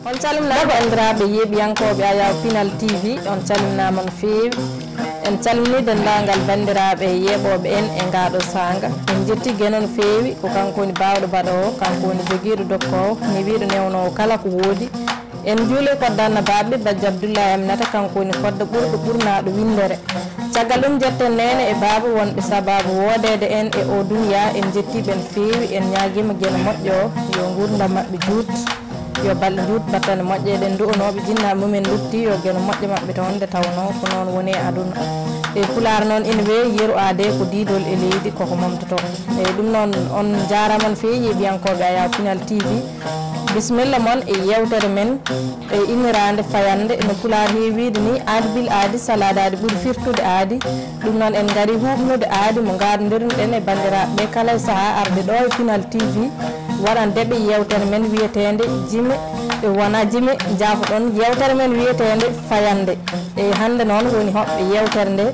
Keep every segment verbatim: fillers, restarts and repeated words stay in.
On calminaama, banndiraaɓe yeeɓiyankooɓe Ayaw Pinal T V, on calminaama no feewi. En calminii denndaangal banndiraaɓe yeeɓooɓe en e ngaa ɗoo saanga. En njetti Geno no feewi, ko kanko woni baawɗo baɗoowo, kanko woni jogiiɗo dokkoowo, newiiɗo newnoowo kala ko woodi. En njuulii kodda annabaaɓe, Bajjo Abdullahi Aminata, kanko woni kodda ɓurɗo ɓurnaaɗo winndere. Caggal ɗum, njetten neene e baaba wonɓe sabaabu woodeede en e oo duniyaa. En njettii ɓe no feewi, en ñaagiima Geno moƴƴo o, yo nguurndam maɓɓe juut. Yo balɗe njuut, battane moƴƴe, eɗen ndu'unooɓe, jinnaaɓe mumen nduttii, yo Geno moƴƴo maɓɓe toon, nde tawnoo ko noon woni e aduna. E Pulaar noon ina wiya, yeru aadee ko diidol e leydi, koko momtotoo. E ɗum noon, on njaaraama no feewi, yeeɓiyankooɓe Ayaw Pinal T V. Bisimilla mon e yeewtere men, e inniraande fayannde, no Pulaar heewi wiide ni, aadi bil aadi, salaade aadi ɓuri firtude aadi. Ɗum noon, en ngarii huuɓnude aadi mo ngaadondirno-ɗen e banndiraaɓe ɓe kala e sahaa arde ɗo e Pinal T V, waɗande ɓe yeewtere men wiyeteende Jime, e wonaa Jime, njaafoɗon, yeewtere men wiyeteende Fayannde. E hannde noon woni hoɓɓe yeewtere nde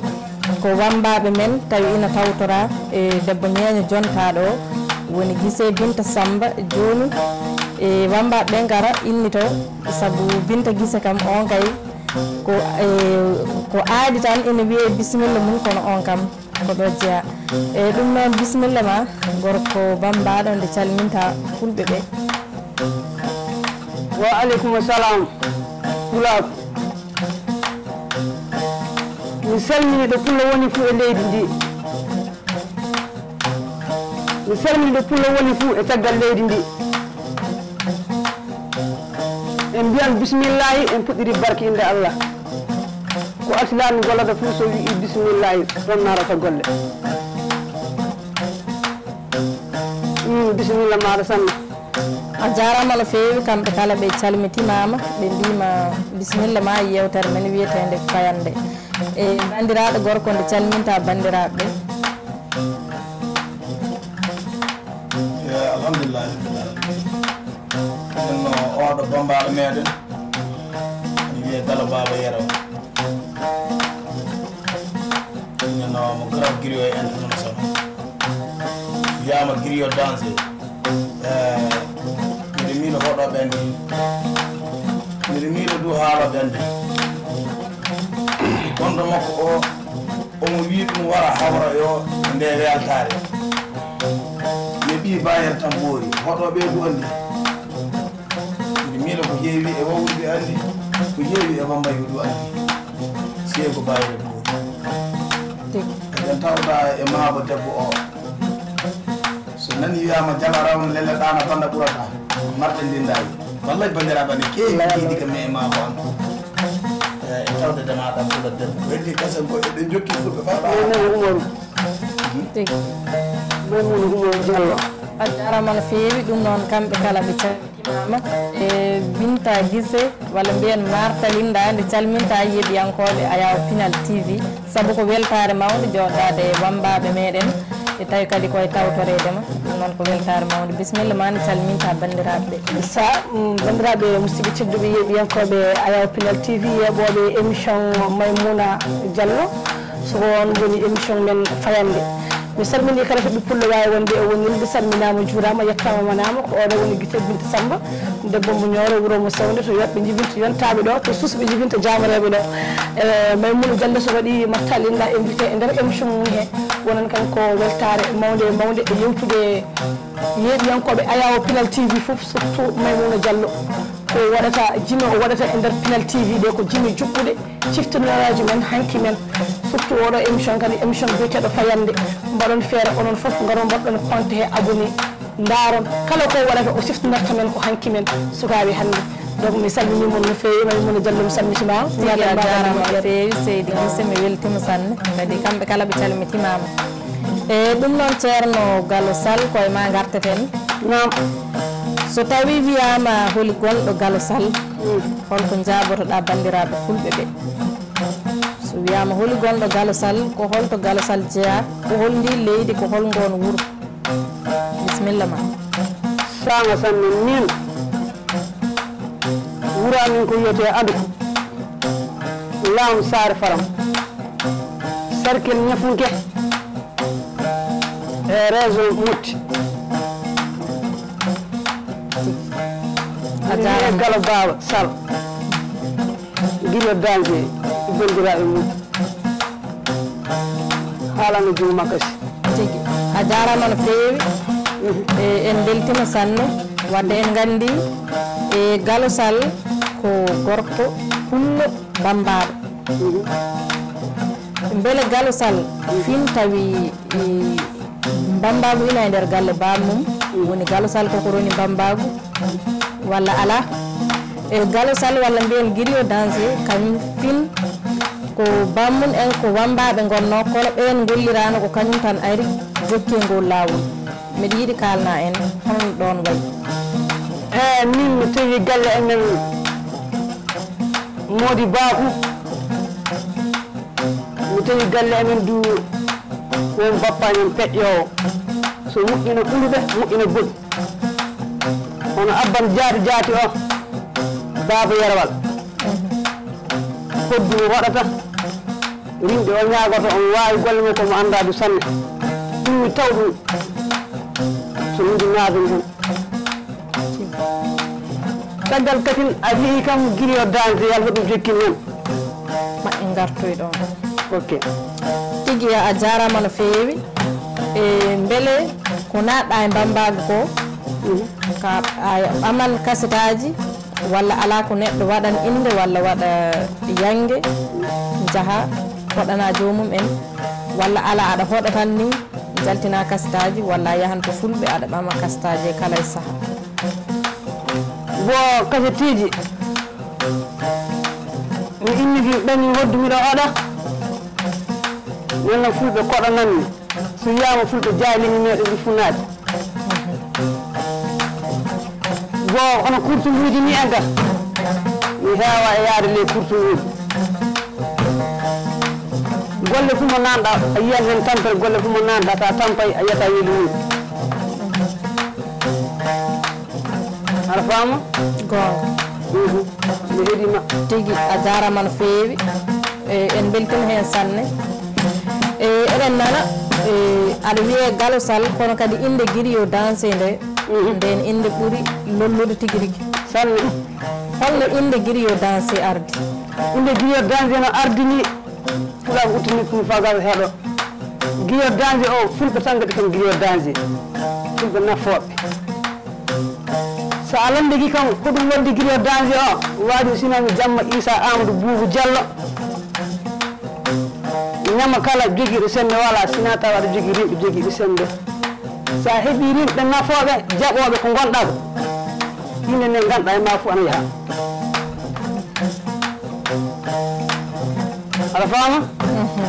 ko wammbaaɓe men, tawi ina tawtoraa e debbo ñeeño jontaaɗo o, woni Gise Binta Samba. Jooni, e wammbaaɓe ɓe ngara innitoo, sabu Binta Gise kam on kay ko, e, ko aadi tan ina wiyee bisimilla mum, kono on kam ko ɗo jeyaa. E ɗum noon, bisimilla ma, gorko bammbaaɗo, nde calminta fulɓe ɓe. Wa aleykum salam, Pulaaku. Mi salmini ɗo pullo woni fuu e leydi ndi. Mi salmini ɗo pullo woni fuu e caggal leydi ndi. En mbiyan bismillaahi, en puɗɗiri barki innde Allah. Ko arti laa mi gollata fuu so wi'i bismillaahi, ɗon naarata golle. Mm, bisimilla maaɗa sanne. A jaaraama no feewi, kamɓe kala ɓe calmitimaama, ɓe mbiima bisimilla ma e yeewtere men wiyeteende Fayannde. E banndiraaɗo gorko nde calminta banndiraaɓe ɓe. Yo, alhamdulillahi rabbil alamin. Ɗum no oɗo bambaɗo meɗen, ene wiye Galo Baba Yero. Ɗum no mo Grand Griot e international. Wiyama Griot danger. Eh, miɗo miilo hoɗoɓe anndi. Miɗo miilo du haaloɓe anndi. Gonɗo makko o, omo wii ɗum wara hawra yo nde weltaare. Yo ɓii Bayero tan ɓoori, hoɗoɓe du anndi. Miɗo miilo ko heewi e wawruɓe anndi, ko heewi e wambayɓe du anndi. Seego Bayero ɓoori. Tigi. Eɗen tawda e maabo debbo o. So nani wiyama jala raw no lelle ɗaana banda ɓurata. Marɗe ndindayi. Wallay bandiraɓe ne keewi keydi kam e maabo an. Eh, e tawde dema ɗam ko ladde. Ko heddi kasen ko eɗen jokki fulɓe fa ɗa. Maimouna Umaru. Tigi. Maimouna Umaru Diallo. A jarama no feewi, ɗum noon kamɓe kala ɓe calmitimama. E Binta Gise, walla mbiyen Marta Linda, nde calminta yeeɓiyankooɓe Ayaw Pinal T V, sabu ko weltaare mawnde jooɗaade e wammbaaɓe meɗen, e tawi kadi koye tawtoreede ma. Ɗum noon ko weltaare mawnde. Bisimilla ma, nde calminta banndiraaɓe ɓe. Sa, mm, banndiraaɓe musidɓe tedduɓe yeeɓiyankooɓe Ayaw Pinal T V, yeeɓooɓe émission Maimouna Diallo, so ko on woni émission men Fayannde. Mi salmini kala to ɓippullo waawi wonde e wonirde, salminaama, juuraama, yettaama, manaama. Ko oɗo woni Gise Binta Samba, debbo mo Ñooro, wuro mo Sewnde, to yoɓɓe njibinta yontaaɓe ɗo, to susɓe njibinta jaamareeɓe ɗo. E, Maimouna Diallo so waɗi Marta Linda invité e nder émission mum he, wonan kam ko weltaare mawnde e mawnde e yewtude yeeɓiyankooɓe Ayaw Pinal T V fof, surtout Maimouna Diallo. Ko waɗata jime, o waɗata e nder Pinal T V ɗe, ko jime juɓɓuɗe, ciftinooji men, hanki men. Surtout oɗo émission kadi, émission biyeteeɗo Fayannde. Mbaɗon feere onon fof, ngaron mbaɗɗon compte he abonné. Ndaaron kala ko waɗata, o siftinirta men ko hanki men, sukaaɓe hannde. Donc, mi salminii mon no feewi, Maimouna Diallo, mi salmitima. Tigi, a jaaraama no feewi, Seydi Gise, mi weltima sanne. Kadi kamɓe kala ɓe calmitimaama. E ɗum noon, Ceerno Galo Sall, ko e ma ngarteten. Naam. So tawi wiyaama holi gonɗo Galo Sall, mm, holko njaabotoɗaa banndiraaɓe fulɓe ɓe? So wiyaama holi gonɗo Galo Sall, ko holto Galo Sall jeyaa? Ko hol ndi leydi, ko hol ngoon wuro? Bisimilla ma. Saanga sanne min. Wuro amin ko wiyetee Ado. Laam Saare Faram. Cercle Ñafunke. E région Mopti. A jaaraama. Galo Baaba Sal. Gilo Dange, banndiraaɓe mum. Haalana juuma kasi. Tigi. A jaaraama no feewi. Mhm. E, en mbeltiima sanne. Wadde en nganndi, e, Galo Sal ko gorko pullo bammbaaɗo. Mhm. Mbele Galo Sal fin tawi, e, mbammbaagu ina e nder galle baaba mum? Woni Galo Sal ko ko roni mbammbaagu? Walla alaa? E Galo Sal walla mbiyen Griot Dange, kañum fin ko bammum en ko wammbaaɓe ngonnoo, kono ɓeen ngolliraano, ko kañum tan ari jokki e ngol laawol. Miɗo yiɗi kaalna en hono ɗoon wayi. Eey, min mi tawi galle amen Moodi Baabu. Mi tawi galle amen du won bappa amen peƴƴoowo. So moƴƴina ɓuluɓe, moƴƴina boɗi. Hono abban jaati jaati o, Baaba Yerwal. Hoddu mo waɗata, rimɗi o ñaagota, omo waawi golle makko, omo anndaa du sanne. Ɗum mi taw ɗum. So min naadum tan. Caggal katin a wi'i kam Griot Dange, yalla ɗum jokkin men. Ma en ngartoy ɗon. Ok. Tigi a jaaraama no feewi. E mbele ko naatɗa e mbammbaagu ko? Mhm. Ka a ɓaman kasetaaji, walla alaa ko neɗɗo waɗan innde, walla waɗa yannge, njaha hoɗana joomum en, walla alaa aɗa hoɗa tan ni, njaltina kasetaaji, walla a yahan to fulɓe aɗa ɓama kasetaaji e kala e saha? Bo kaseteeji, mi inni ki ɓen hoddu miɗo hoɗa. Nden no fulɓe koɗananmi. So wiyaama fulɓe jaayli mi meeɗa ɗi funaade. Go hono kurtunguuji ni en ka. Mi heewa e yaade ley kurtunguuji. Golle fuu mo nanɗa, a yiyan heen tampere, golle fuu mo nanɗa, so a tampay, a yiyata yeeɗi mum. Aɗa faama? Goonga. Mhm. Mi heɗii ma. Tigi, a jaaraama no feewi. E, en mbeltiima heen sanne. E, eɗen nana, e, aɗa wiyee Galo Sal, kono kadi innde Griot Dange nde, mhm, ndeen innde ɓuri lollude tigi rigi. Sanne. Holno innde Griot Dange ardi? Innde Griot Dange no ardini Pulaar uddini ɗum fagal heɗo. Griot Dange o, fulɓe tan ngaɗi kam Griot Dange. Fulɓe nafooɓe. So a landike kam, ko ɗum waddi Griot Dange o, waɗi sinami Jamma Isa Amadou Boubou Diallo. Ñama kala jogiiɗo semmbe wala, sina tawa aɗa jogii rimɓe jogiiɓe semmbe. So a heɓii rimɓe nafooɓe, jaɓooɓe ko ngonɗaa ko, yimɓe ɓe ngonɗaa e ma fof ana yaha. Aɗa faama? Mhm.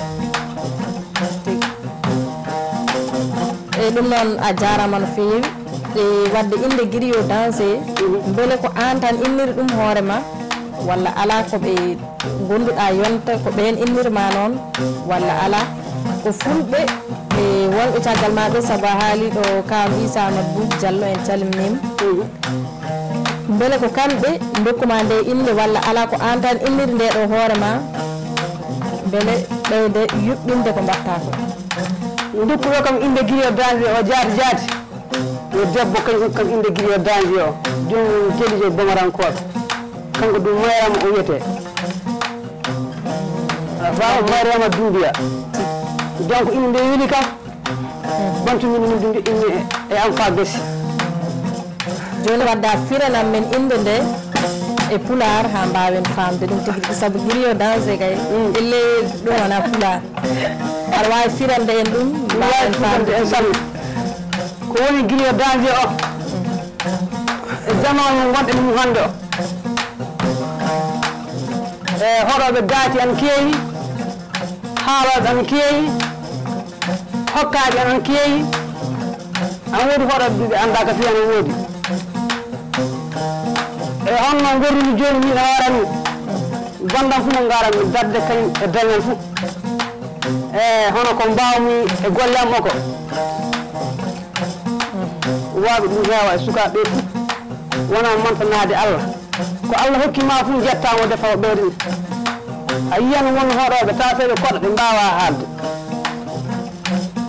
Tigi. E ɗum noon, a jaaraama no feewi. E wadde innde Griot Dange, mhm, mbele ko aan tan inniri ɗum hoore ma, walla alaa ko ɓe ngonduɗaa yonta, ko ɓeen inniri ma noon, walla alaa? Ko fulɓe, e wonɓe caggal ma ɓe, sabu a haali ɗo Kaaw Isa Amadou Boubou Diallo, en calminiima. Mhm. Mbele ko kamɓe ndokkuma nde innde walla alaa, ko aan tan inniri nde ɗo hoore ma, mbele ɓeyde yuɓɓinde ko mbaɗtaa ko? Ndokkuɗo kam innde Griot Dange o jaati jaati. Yo debbo kañum kam innde Griot Dange o. Joomum Jelijo Bomorankooɓe. Kanko ɗum Mayrama o wiyetee. A faama Mayrama Dumbiya. Donc innde nde weli kam. Bantu min min ɗum inni e am fa gasi. Jooni wadde a firanam men innde nde e pulaar haa mbaawen faamde ɗum tigi rigi, sabu Griot Dange kay, mm, elle ɗum wona pulaar. Aɗa waawi firande en ɗum, mbaawen faamde en sanne. Ko woni Griot Dange o? E zamaanu ngonɗen mum hannde o. E hoɗooɓe gaati en keewi, haalooɓe en keewi. Hokkaaɓe en keewi, ana woodi hoɗooɓe ɓe anndaa ka fii ana woodi. E honno ngorrumi jooni min e hoore am, bonndam fuu mo ngaran mi darde kañum e dañal fuu. E hono ko mbaawmi e golle am o ko. Waawi ɗum heewa e sukaaɓe ɓe fuu. Wonaa mantanaade Allah. Ko Allah hokki ma fuu njettaa mo, defa o ɓeyden. A yiyan won hoɗooɓe tawa so ɓe koɗa ɓe mbaawaa haalde.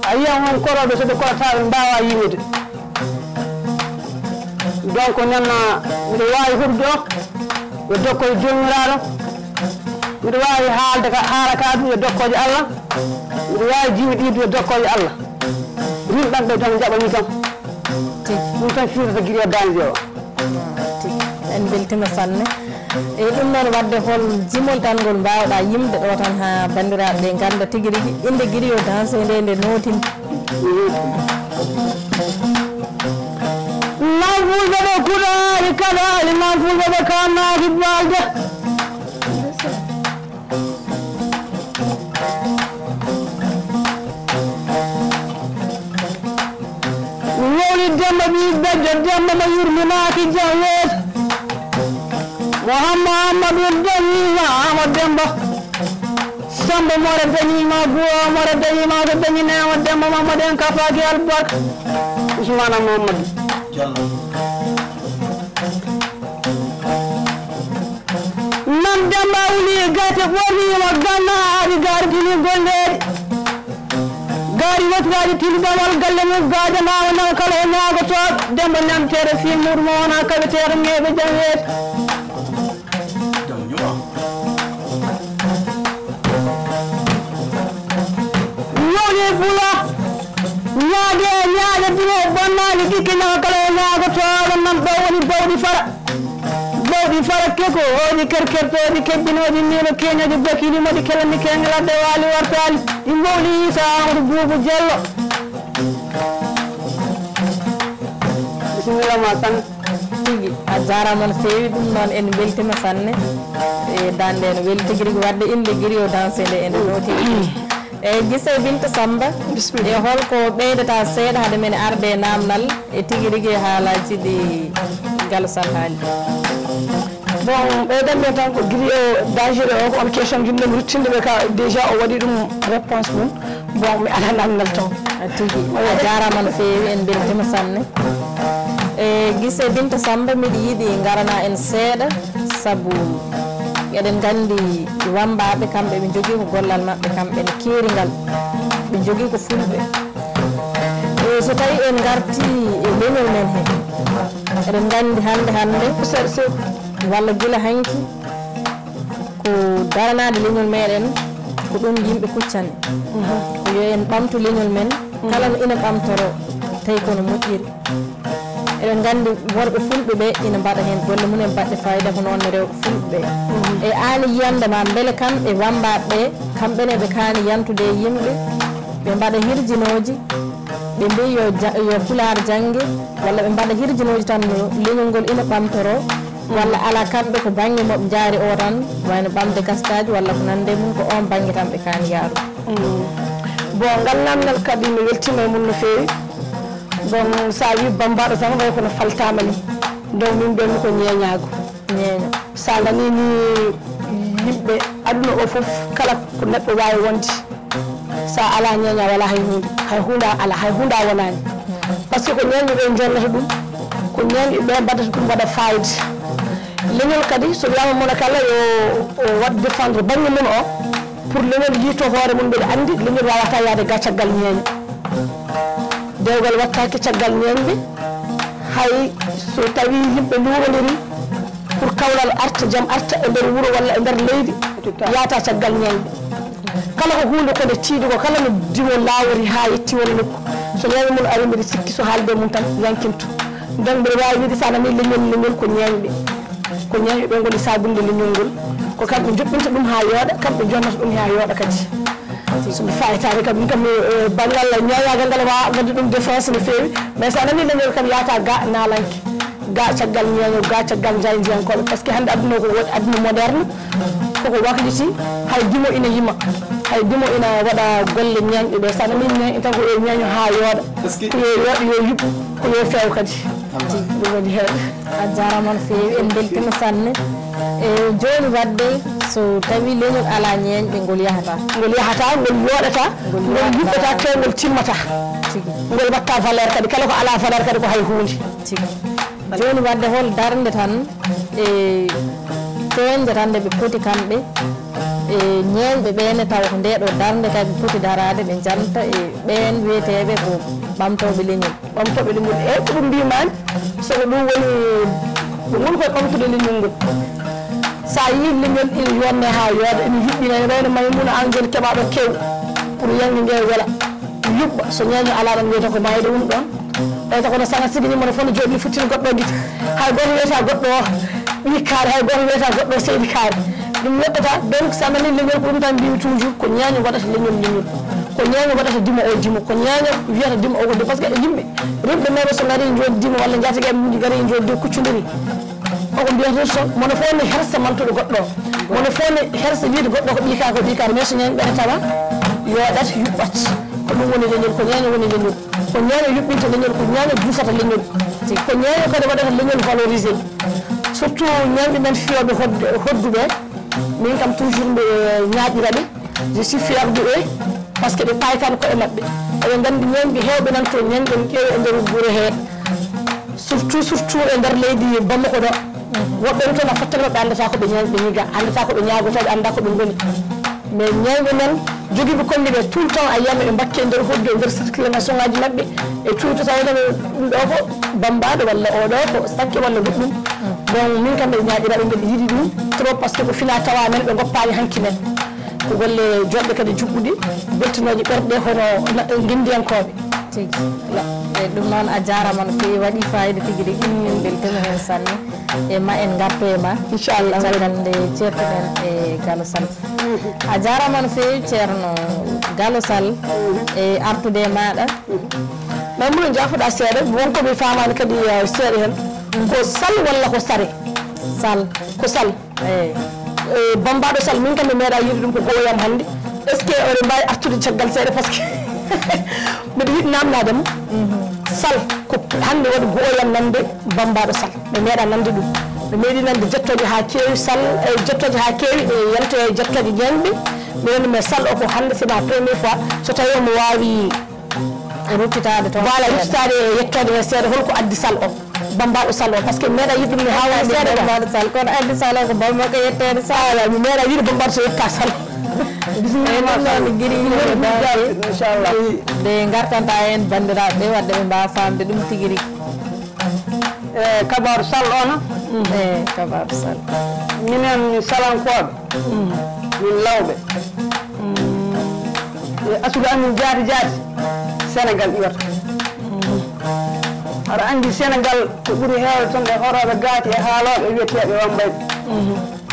A yiyan won koɗooɓe so ɓe koɗataa ɓe mbaawaa yiwude. Donc, noon, miɗo waawi huɗude o, yo dokkoy joomiraaɗo. Miɗo waawi haalde ka, haala ka ɗum, yo dokkooje Allah. Miɗo waawi jiwi ɗi ɗum, yo dokkooje Allah. Rimɗan ɓe tan, jaɓani tan. Tigi. Ɗum tan firtata giri e daande o. Tigi. En mbeltima sanne. E ɗum noon, wadde hol jimol tan ngol mbaawɗa yimde ɗo tan haa banndiraaɓe ɓe ngannda tigi rigi innde Griot Dansé nde, nde nootini? Naam fulɓe ɓe kuɗaali kaɗaali, naam fulɓe ɓe kaannaaki baalde. Mi wowli Demba ɓii Bejjo, Demba mo yurminaaki jam weeto. Mo Hamma Ammadu dañiima mo Demba. Samba Mora dañiima, Guwa Mora dañiima, ko dañineema Demba Mamadou en kafaaki albarka. Ousmane Mamadou. Nan Demba wuli gate ɓorniima ganna aɗi gartini golleeɗi. Gaari wottiraaji tili damal galle mum gaajanaama nan kala o ñaagotooɗo. Demba ñamteeɗo fii muuɗum o wonaa kaɓeteeɗo ŋeeɓe jam weeto. Woni bula ñaage e ñaage duro bonnaali dikke ñaga kala o ñaagotooɗo nan ɗo woni bawɗi fara. Bawɗi fara keko ooji kerkertooji kebbinooji miilo keñooji bakili moɗi kelani keŋe ladde waali wartaali ɗi mbowli Iisa Amadou Buubu Jallo. Bisimilla ma tan. Tigi, a jaaraama no feewi, ɗum noon en mbeltima sanne. E daande no weli tigi rigi wadde innde Griot Dansé nde ene nooti. E gise Binta Samba, bisimilla. E holko ɓeydata seeɗa hade men arde e naamnal e tigi rigi haalaaji ɗi Gallo Sall haali? Bon, ɓeydan men tan ko Griot Dansé o, ko on question jinnomi ruttinde ɓe ka, déjà o waɗi ɗum réponse mum. Bon, mi alaa naamnal taw. A tigi, a jaaraama no feewi, en mbeltima sanne. E gise Binta Samba, miɗo yiɗi ngarana en seeɗa, sabu eɗen nganndi wammbaaɓe, kamɓe ɓe njogii ko gollal maɓɓe, kamɓe ne keeringal, ɓe njogii ko fulɓe. E so tawi en ngarti e leñol men he, eɗen nganndi hannde hannde, walla gila hanki, ko daranaade leñol meɗen, ko ɗum yimɓe kuccani. Ko yo en ɓamtu leñol men, kala no ina ɓamtoro, tawi kono moƴƴiri. Eɗen nganndi worɓe fulɓe ɓe ina mbaɗa heen golle mum en baɗɗe fayida, ko noon ne rewɓe fulɓe ɓe. E aani yiyande ma, mbele kamɓe wammbaaɓe ɓe, kamɓe ne ɓe kaani yantude e yimɓe, ɓe mbaɗa hirjinooji, ɓe mbiyi yo ja-, yo Pulaar jannge, walla ɓe mbaɗa hirjinooji tan no leñol ngol ina ɓamtoro, walla alaa kamɓe ko bannge mo ɓe njaari o tan, wayno ɓamde gastaaji walla ko nande mum, ko oon bannge tan ɓe kaani yaarude. Mm. Bon, ngal naamnal kadi mi weltiima e mum no feewi. Bon, so a wii bammbaaɗo tan, way kono faltaama ni. Donc, min mbiyatmi ko ñeeñaagu. Ñeeño. So a nanii ni yimɓe aduna o fof, kala ko neɗɗo waawi wonde, so a alaa ñeeña, walaa hay huunde. Hay huunde a alaa, hay huunde a wonaani. Parce que ko ñeeñɓe ɓe njonnata ɗum, ko ñeeñɓe ɓe mbaɗata ɗum waɗa faayida. Leñol kadi, so wiyaama mona kala yo o waɗ défendre bannge mum o, pour leñol yiito hoore mum, mbeɗa anndi leñol waawata yahde ga caggal ñeeño. Dewgal wattaake caggal ñeeñɓe, hay so tawii yimɓe luurondiri, pour kawral arta, jam arta e nder wuro walla e nder leydi, yaata caggal ñeeñɓe. Kala ko huunde ko nde tiiɗi ko, kala no dimo laawori haa yetti won nokku. So ñeeño mum ari, mbiɗa sikki so haalde mum tan yankinto. Donc, mbiɗa waawi wiide so a nanii leñol, leñol ko ñeeñɓe. Ko ñeeñɓe ɓe ngoni saabunde leñol ngol. Ko kamɓe njoɓɓinta ɗum haa yooɗa, kamɓe njonnata ɗum haa yooɗa kadi. So mi faayitaade kam, min kam, mi, eh, banngal ñeeñaagal ngal, waawa waɗde ɗum défense no feewi. Mais so a nanii leñol kam, yaata ga naalanke, ga caggal ñeeño, ga caggal jaayndiyankooɓe. Parce que hannde aduna o ko woɗi, aduna moderne, koko wakliti, hay dimo ina yima, hay dimo ina waɗa golle ñeeñɓe ɓe. So a nanii ñeeño tan, ko yo ñeeño haa yooɗa, ko yo yooɗa, yo yuɓɓu, ko yo feew kadi. Ɗum woni heen. A jaaraama no feewi, en mbeltiima sanne. E jooni wadde, so tawii leñol alaa ñeeñɓe, ngol yahataa. Ngol yahataa, ngol yooɗataa, ngol yooɗataa, yuɓɓataa, tee ngol timmataa. Tigi. Ngol waɗtaa valeur kadi, kala ko alaa valeur kadi ko hay huunde. Tigi. Jooni wadde hol darnde tan e peeñɗe tan nde ɓe poti kamɓe e ñeeñɓe ɓee ne, tawa ko ndee ɗoo darnde kay ɓe poti daraade, ɓe njanta e ɓeen wiyeteeɓe ko ɓamtooɓe leñol. Ɓamtoɓe leñol, eyi, ko ɗum mbimaani. So ko ɗum woni, ko ngol koye ɓamtude leñol ngol. Sa yii leñol ina yonne haa yooɗa, ina yuɓɓina, ene wayno Maymuna, aan joni keɓaɗo kew pour yangi nge wela, yuɓɓa. So ñeeño ala ɗon, wiyata ko maayde woni ɗon. Ɓeyta kono sanga sigi ni, mono fof no jooɗi, futtini goɗɗo gite. Hay gooto wiyata goɗɗo o ɓii kaari, hay gooto wiyata goɗɗo o seydi kaari. Ɗum neɗɗata. Donc, sa nani leñol, ko ɗum tan mbimi toujours, ko ñeeño waɗata leñol leñol. Ko ñeeño waɗata dimo o dimo, ko ñeeño wiyata dimo o ko dimo. Parce que yimɓe, rimɓe mawɓe so ngari jooɗi dimo walla njaatigaaɓe mum ngari jooɗi kuccondiri. Koko mbiyata so, mono fof ne hersa mantuɗo goɗɗo o. Mono fof ne hersa wiide goɗɗo ko ɓii ka, ko ɓii ka, mais so ñeeñɓe ne tawa, yooɗat, yuɓɓat. Ko ɗum woni leñol, ko ñeeño woni leñol. Ko ñeeño yuɓɓinta leñol, ko ñeeño duusata leñol. Ko ñeeño kadi waɗata leñol valorisé. Surtout ñeeñɓe men fiyooɓe hodde, hodduɓe. Min kam toujours mbe ñaaƴira ɓe. Je suis fière de eux, parce que ɓe paaytan koye maɓɓe. Eɓe nganndi ñeeñɓe heewɓe nan to ñeeñɓe keewi e nder gure hee. Surtout, surtout e nder leydi Bamako ɗo. Woɓɓe ɗo toon a fottanoo ɓe anndata ko ɓe ñeeñɓe ñiga, anndata ko ɓe ñaagotooɓe, annda ko ɓe ngoni. Mais ñeeñɓe men jogiiɓe kombi ɓe tout le temps a yiyat ɓe mbakke e nder hoddu, e nder circulation ngaji maɓɓe. E tout le temps tawa ɗum ɗo ko bambaaɗo walla o ɗo ko sakke walla goɗɗum. Donc min kam mbeɗa ñaaƴira ɓe, mbeɗa yiɗi ɗum trop, parce que ko fina tawa men ɓe ngoppaani hanki men. Ko golle joɗɗe kadi juɓɓuɗe, beltinooje ɓerɗe hono na-, ngenndiyankooɓe. Tigi. E ɗum noon a jaaraama no feewi, waɗi fayida tigi rigi, min mbeltiima heen sanne. E ma en ngarto e ma. Inchallah. E caggal nde ceertuɗen e Galo Sall. A jaaraama no feewi Ceerno Galo Sall e artude e maaɗa. Maimouna, jaafoɗa seeɗa, won ko mi faamaani kadi, eh, seeɗa heen. Ko sal walla ko sare? Sal. Ko sal. Eyi. Eh, bambaɗo sal, min kam mi meeɗa yiide ɗum ko go'oyam hannde. Est-ce que oɗon mbaawi artude caggal seeɗa? Parce que mbiɗa yiɗi naamnaade mo. Sal ko hannde waɗi go'oyam nande bambaɗo sal. Mi meeɗa nande ɗum. Mi meeɗi nande jettooje haa keewi sal, eh, jettooje haa keewi, ɗe yante e jettooje ñeeñɓe. Mi woni, mais sal o ko hannde, c'est ma première fois. So tawi omo waawi ruttitaade toon. Voilà, seeɗa. Ruttitaade e yettoode heen seeɗa, holko addi sal o? Bambaɗo sal o, parce que mi meeɗa yiɗde ɗum mi haa woni seeɗa. Bambaɗo sal, kono addi sal o ko bammakko yetteede sal. Ala, mi meeɗa yiɗde bambaɗo so yetta sal. Bisimilla. E ɗum noon, giri yimɓe baawɓe. Inchallah. Nde ngartanta en banndiraaɓe ɓe, wadde ɓe mbaawa faamde ɗum tigi rigi. E kabaaru sal o na? E kabaaru sal. Minen salankooɓe, min lawɓe. E asulu amin jaati jaati, Senegal iwata. Aɗa anndi Senegal ko ɓuri heewde toon e horooɓe gaati e haalooɓe wiyeteeɓe wambayɓe.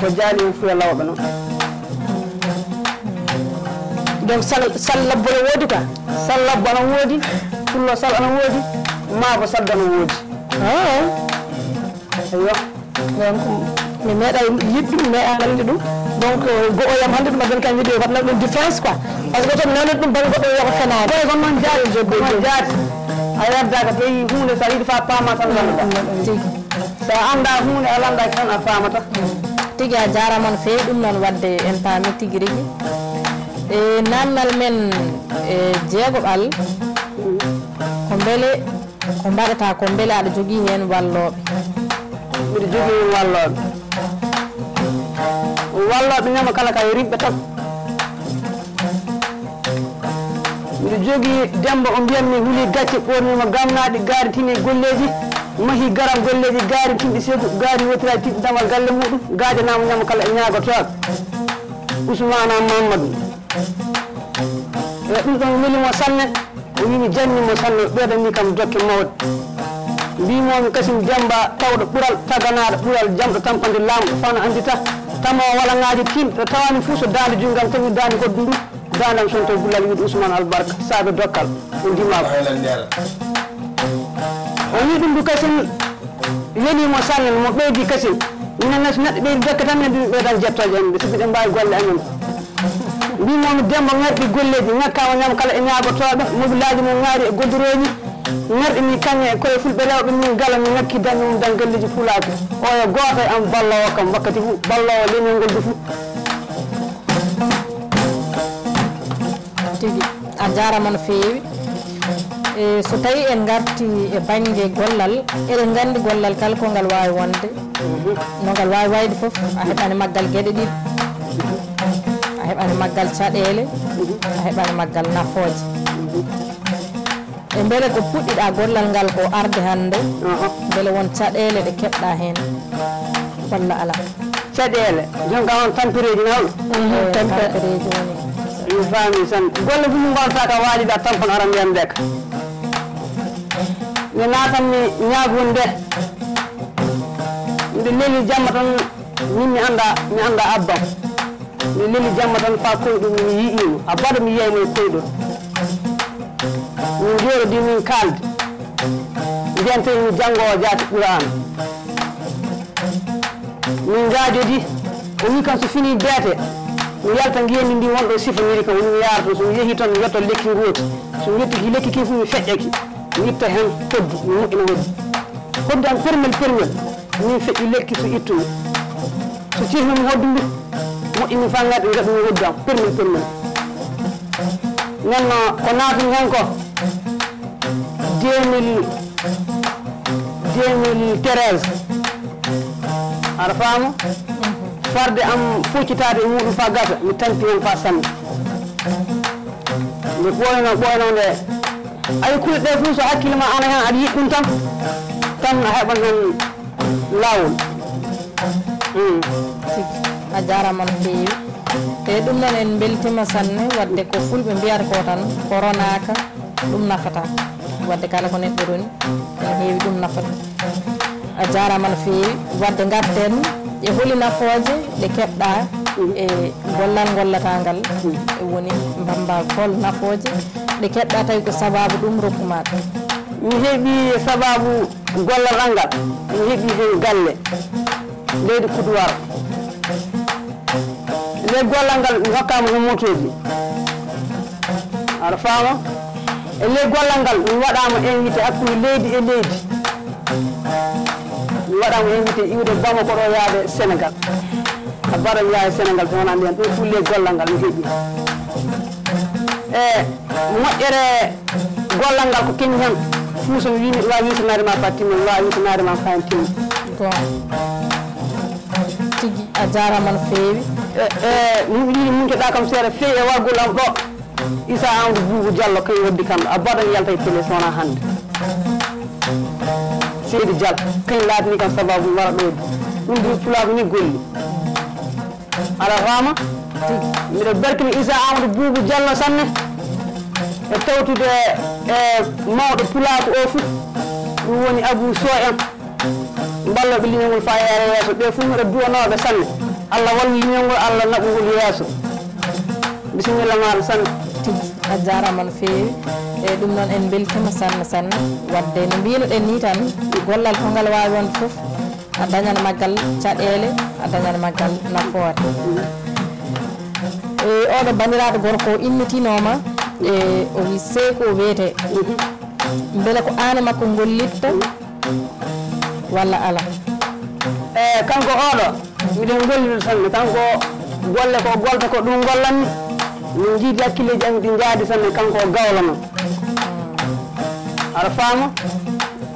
Ko jaali en fuya lawɓe noon. Donc sal, sal labbo no woodi quoi? Sal labbo ana woodi, pullo sal ana woodi, maabo sal ana woodi. Ah. Eyyo. Donc mi meeɗa yiɗde ɗum, mi meeɗa nande ɗum. Donc go'oyam hannde ɗum addan kam yiɗde waɗna ɗum différence quoi. Parce que toon nande ɗum bannge goɗɗo wiya ko fenaani. Koye ko noon jaati, ko noon jaati. A yardaaka so yii huunde, so a yiɗi fa paama tan ngannduɗaa. Tigi. So a anndaa huunde, a lanndaaki tan a faamata. Tigi a jaaraama no feewi, ɗum noon wadde en paami tigi rigi. E naamnal men e jeegoɓal, ko mbele ko mbaɗata, ko mbele aɗa jogii heen wallooɓe? Mbiɗa jogii heen wallooɓe. Wallooɓe ñama kala ka yo rimɓe tan. Mbiɗo jogii Demmba, o mbiyatmi, huli gacce, ɓoornima gamnaaɗi, gaari tini golleeji, mahi garam golleeji, gaari tinɗi segu, gaari wotiraji tinɗi damal galle muɗum, gaajanama ñama kala e ñaagotooɓe. Usmaana Mamadou. E ɗum ɗon weli mo sanne, o wimi janni mo sanne, o ɓeydani kam dokke mawɗe. Mbimomi kasim Demmba, tawɗo ɓural, taganaaɗo ɓural, jamɗo tampande laamɗo, fano anndita, tamo walaŋaaji timɗo, tawani fuu so daande junngal tawi daande hoɗdu ndu. Daanam son to Gulal wiide Ousmane Albarka, saabe dokkal, e ndimaagu. O wii ɗum du kasin, welii mo sanne, mo ɓeydi kasin. Minen ne, so neɗɗo ɓeydi dokke tan, minen ɓeydan jettooje amen, sabi ɗen mbaawi golle amen. Mbii mo mi Demmba ŋarɗi golleeji, ŋakkaama ñaam kala e ñaagotooɓe, mobilaaji mum ŋaari e godorooji, ŋarɗi mi kaŋŋe e koye fulɓe rewɓe, min gala mi ŋakki dañɓe mum dañ galleeji pulaaku. Oya gooto e am balloowo kam wakkati fof, balloowo leñol ngol du fof. Tigi, a jaaraama no feewi. E, so tawii en ngartii e bannge gollal, eɗen nganndi gollal kala ko ngal waawi wonde, no ngal waawi wayde fof, a heɓani maggal geɗe ɗiɗi, a heɓani maggal caɗeele, a heɓani maggal nafooje. E mbele ko puɗɗiɗaa gollal ngal ko arde hannde? Aha. Mbele won caɗeele ɗe keɓɗaa heen walla alaa? Caɗeele, jon ka on tampereeji nawɗo? Mhm, eh, tampe- tampereeji woni. Mi faami tan. Golle fof mo mbaɗataa ka waaliɗaa tampon aran mbiyan nde ka. Mi naatan mi ñaagoon nde. Miɗo leli jamma tan, min mi annda, mi annda abbam. Mi leli jamma tan faa koyɗum mi yi'iimo. Abada mi yiyayno e koyɗol. Min njooɗodii, min kaaldi. Mbiyan tawi mi janngoowo jaati Qur'aana. Min ngaajodii. O wii kam so finii beete, mi yalta ngeenndi ndi won ɗo sifaniri kam. Woni mi yaara toon, so mi yehii toon, mi yotto lekki ngooti. So mi yettike lekki kin fof, mi feƴƴa ki. Mi itta heen hoddu, mi moƴƴina hoddu. Hoddu am permel, permel. Min feƴƴi lekki so ittumi. So cehnumi hoddu ndu, moƴƴini faa ngaɗi, ngaɗumi hoddu am, permel, permel. Nden no ko naatumi heen ko, deux mille, deux mille treize. Aɗa faama? Farde am foccitaade e muuɗum faa gasa, mi tampi heen faa sanne. Nde ɓooyno, ɓooyno nde, ay kulle ɗe fof so hakkille ma ana heen, aɗa yiɗi ɗum tan, tan a heɓan heen laawol. Mm. Tigi, a jaaraama no feewi. E ɗum noon en mbeltiima sanne, wadde ko fulɓe mbiyata ko tan, ko ronaaka, ɗum nafata. Wadde kala ko neɗɗo roni, ene heewi ɗum nafata. A jaaraama no feewi. Wadde ngarten e holi nafooje ɗe keɓɗaa e gollal ngollataa ngal. E woni mbamba hol nafooje ɗe keɓɗaa tawi ko sabaabu ɗum rokku maa ɗum? Mi heɓi sabaabu gollal am ngal, mi heɓi heen galle leydi Kuduwar. Ley gollal ngal mi hokkaama heen motooji. Aɗa faama? E ley gollal ngal mi waɗaama invité hakkunde leydi e leydi. Mi waɗaama invité iwde Bamako ɗo yaade Sénégal. A mbaɗa mi yaha e Sénégal so wonaa mbiyan ɗum fof ley gollal ngal mi heɓi. E moƴƴere gollal ngal ko keñi heen. Fuu so mi wii miɗo waawi wiisanaade ma faa timma, mi waawi wiisanaade ma faa timma. Bon. Tigi, a jaaraama no feewi. E, e, mi yiɗi muncoɗaa kam seeɗa feewi e wargol am ɗo. Issa Amadou Boubou Diallo, kañum waddi kam ɗo. Abada mi yalta e télé so wonaa hannde. Seydi Diallo, kañum laatini kam sabaabu mi wara ɗo. Ɗum ɗum pulaagu ni golli. Aɗa faama? Tigi. Miɗo berkini Issa Amadou Boubou Diallo sanne. E tawtude e mawɗo pulaaku o fof. Ɗum woni Abou Sow en. Mballooɓe leñol ngol faa yaara yeeso. Ɓe fof miɗo duwanooɓe sanne. Allah wallu leñol ngol, Allah naɓu ngol yeeso. Bisimilla maaɗa sanne. Tigi, a jaaraama no feewi. E ɗum noon en mbeltiima sanne sanne. Wadde no mbiino ɗen ni tan, gollal ko ngal waawi wonde fof, a dañan maggal caɗeele, a dañan maggal nafoore. E oɗo banndiraaɗo gorko o innitinooma, e o wi Seeku o wiyete. Mbele ko aan e makko ngollitta walla alaa? E kanko oɗo, miɗen ngollida sanne. Kanko golle ko golta ko ɗum gollanmi. Min njiidi hakkilleeji amin ɗi njaadi sanne. Kanko o gawlo noon. Aɗa faama?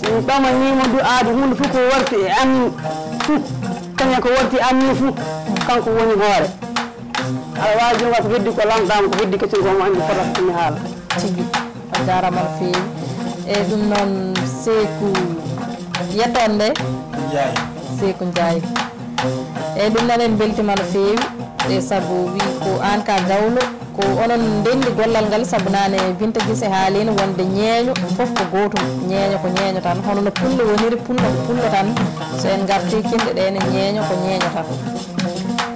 Mi ɓamaniima du aadi huunde fof ko warti e amin fof. Kañum ko warti amin fof. Kanko woni hoore. Aɗa waawi jonga ko heddi ko lamɗaama, ko heddi kadi ko mo anndi fota ko mi haala. Tigi, a jaaraama no feewi. E ɗum noon, Seeku, yettoon nde? Njaay. Seeku Njaay. E ɗum noon en mbeltiima no feewi. E sabu wi ko aan ka gawlo, ko onon ndenndi gollal ngal, sabu naane Binta Gise haaliino wonde ñeeño fof ko gootum. Ñeeño ko ñeeño tan, hono no pullo woniri, pullo ko pullo tan. So en ngartii kinɗe ɗe ne, ñeeño ko ñeeño tan.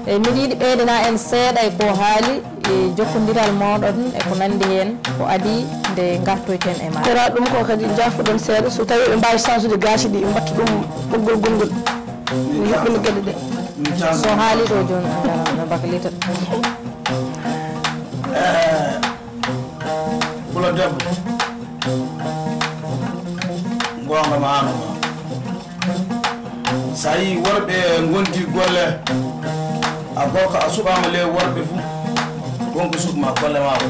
E miɗo yiɗi ɓeydana en seeɗa e ko haali e jokkondiral mooɗon e ko nanndi heen, ko adii nde ngartoyten e maa. Tera ɗum ko kadi njaafoɗon seeɗa, so tawii ɓe mbaawi sansude gaasi ɗi, mbatta ɗum ɓoggol gongol. Mi yuɓɓina geɗe ɗe. So haali ɗo jooni, a jaaraama, no bakalita. Eh, Pula debbo, goonga ma ano ma. So a yii worɓe ngondi golle, a gorko a suɓaama ley worɓe fuu, won ko suɓma golle ma o.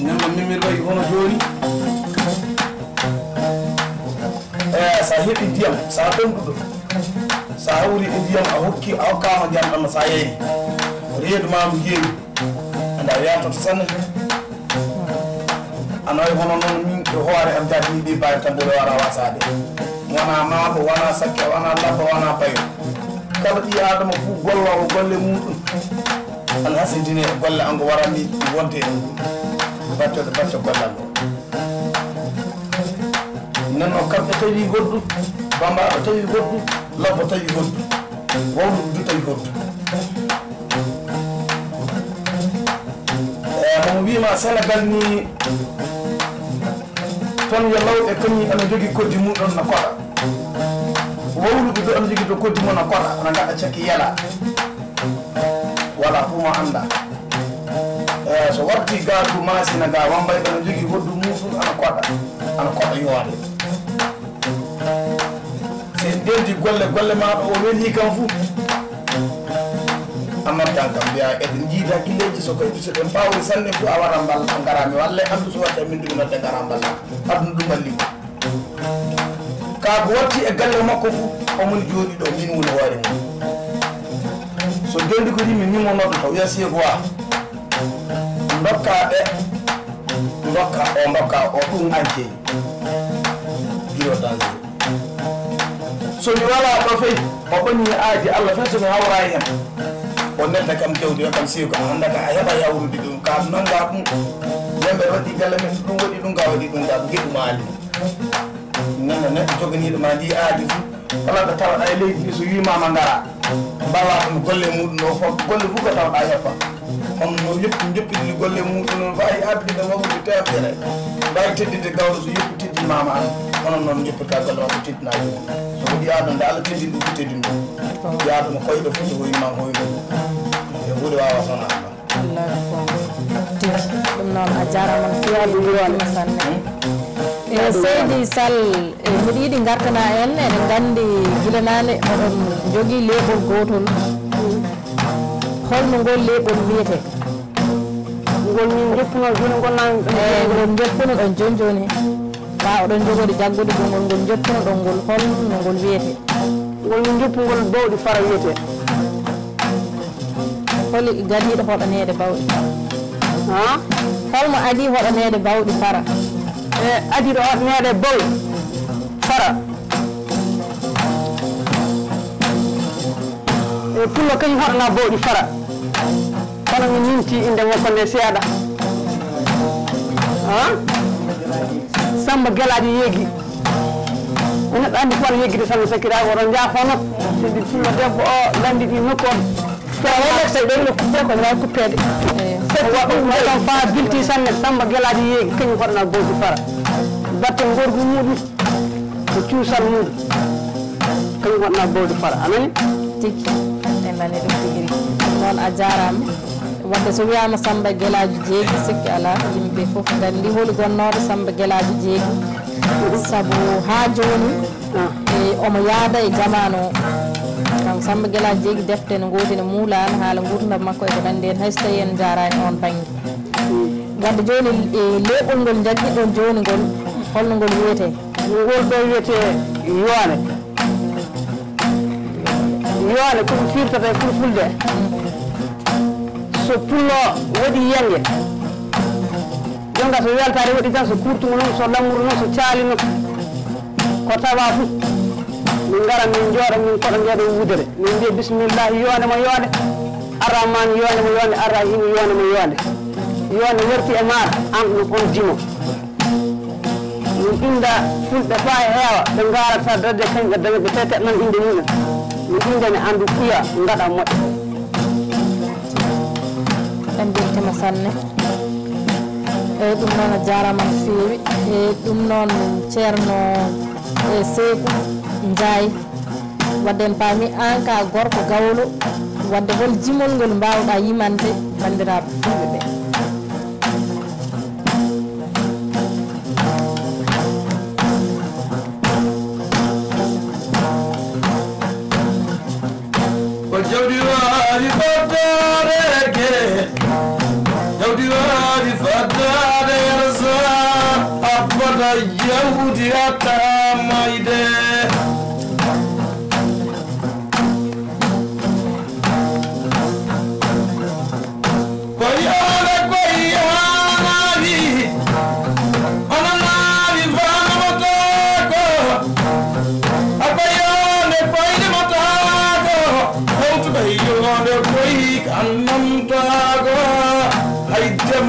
Nden noon min miɗo wayi hono jooni. Eh, so a heɓi ndiyam, so a ɗomɗuɗo, so a hawri e ndiyam, a hokki, a hokkaama ndiyam ɗam, so a yayri, reedu ma ngu heewi, anda a weltoto sanne. Ana wayi hono noon min e hoore am, jaabini ɓe bawi tan mboɗo wara wasaade. Wona maabo, wona sakke, wona labba, wona bayo. Kala ɓii Aadama fuu golloowo golle muuɗum. Ana hasindine e golle am, ko warani wonde e muuɗum. Battoɗo batto gollal ɗo. Nden o kamɓe tawi hoddu, bambaaɗo tawi hoddu, labbo tawi hoddu, wawludu tawi hoddu. E, hono wiima Senegal ni, toon yo lawɓe kañum ana jogii koddi muɗum na koɗa. Wawludu do ana jogii to koddi mum na koɗa, ana ngaɗa cakki yela. Wala fof mo annda. E, so watti ga du masina ga wambay ana jogii hoddu muɗum ana koɗa, ana koɗa yowaade. So en ndenndi golle, golle ma ɗo o welii kam fuu, a noddan kam, mbiya eɗen njiida hakkileeji, so koye so ɓe mbaawri sanne fuu, a wara mballa, ngara mi walle, anndu so waɗi min ɗum nodde ngara mballa. Aduna ɗum walli ko. Ka ko watti e galle makko fuu, omoni jooɗi ɗo, min woni hoore mum. So ndenndi ko rimi, min o noddoto, wiya Seeku wa. Ndokka ɓe, ndokka o, ndokka o, ɗum añke. Giro danger. So mi wala ɗo fey, o ɓanni aadi Allah fey so mi hawra e hen. O nedda kam jawdi, o kam siw kam hannda ka a heɓa yawrude ɗum, ka nannga ɗum. Yimɓe waɗi galle men, ɗum waɗi ɗum, ka waɗi ɗum, ka ngeɗu maali. Nana neɗɗo joganiiɗo ma ndi aadi fuu, kala ko tawɗa e leydi ndi, so wiimaama ngara, mballa ɗum golle muɗum o fof, golle fof ko tawɗa yoppa. Hono no yoppi, joppitiri golle muɗum noon, waawi ardude mawɗude teemedere, waawi teddinde gawlo so yoppi teddinmaama an, hono noon joppirta golle makko teddinaa ɗum. So ko ɓii Aadama nde Allah teddini ɗum, teddini ɗum. Ɓii Aadama koyɗo fof so hoyni ma hoyno ɗum. E huude waawa sona Allah. Wallaahi ko tigi. Ɗum noon a jaaraama no feewi, weltiima sanne. E seydi Sall, e mbiɗa yiɗi ngartana en, eɗen nganndi gila naane oɗon njogii leeɓol gootol. Holno ngol leeɓol wiyetee? Ngol min njoppuno jooni ngol naan. E ngol njoppuno ɗon jooni jooni. Ɓaa oɗon njogori jaggude gongol ngol njoppuno ɗon ngol, holno ngol wiyetee? Ngol min njoppungol bawɗi fara wiyetee. Holi gadiiɗo hoɗaneede bawɗi fara? Ha? Holmo adii hoɗaneede bawɗi fara? E adiiɗo hoɗaneede bawɗi fara. E pullo kañum hoɗana bawɗi fara. Kono mi nimti innde makko nde seeɗa. Ha? Samba Gelaajo Yeegi. Ko neɗɗo anndi ko wano yeggide sanne sakkiraaɓe, oɗon njaafono. Seydi Pullo debbo o lanndi ɗi nokku on. Tawa wonde so ɓe no kuppe ko ngaa kuppeede. Eyi. Ko waɗi ɗum ɗo kam faa bilti sanne, Samba Gelaajo Yeegi, kañum hoɗana bawɗi fara. Batte ngorgu muɗum, ko cuusal muɗum. Kañum hoɗana bawɗi fara. A nani? Tigi. En nani ɗum tigi rigi. Noon a jaaraama. Wadde so wiyaama Samba Gelaajo Jeegi, sikki alaa, yimɓe fof nganndi holi gonnooɗo Samba Gelaajo Jeegi. Sabu haa jooni, e, omo yaada e jamaanu o. Kanko Samba Gelaajo Jeegi, defte no ngoodi no muulaani, haala nguurndam makko e ko nanndi heen, hay so tawii en njaaraani oon bannge. Wadde jooni, e, leeɓol ngol njaggiɗon jooni ngol, holno ngol wiyetee? Ngol ɗo wiyetee yowaane. Yowaane ko ɗum firtata e fulfulde. So pullo waɗi yenge, jonga so weltaare waɗi tan, so kurtungu noon, so lammuru noon, so caali noon, ko tawa fof. Min ngara, min njooɗa, min koɗa nde ɗo wudere. Min mbiya, "Bismillahi, yoonde mo yoonde. Arrahmani, yoonde mo yoonde. Arrahimi, yoonde mo yoonde." Yoonde warti e maaɗa, aan ɗum on dimo. Min innda fulɓe faa e heewa, ɓe ngaarata darde kañum e daña ɓe tete nan innde mumen. Min innda ne anndu kuya, ngaɗa moƴƴa. En mbeltima sanne. Eyi, ɗum noon a jaaraama no feewi. Eyi, ɗum noon Ceerno, e, Seeku Njaay. Wadde en paami aan ka gorko gawlo. Wadde hol jimol ngol mbaawɗaa yimande banndiraaɓe fulɓe ɓe? Ko jawdi waɗi faddaade ke, jawdi waɗi faddaade yarsa, abbata yawdi hatta mayde. Ko yaana, ko yaanaani.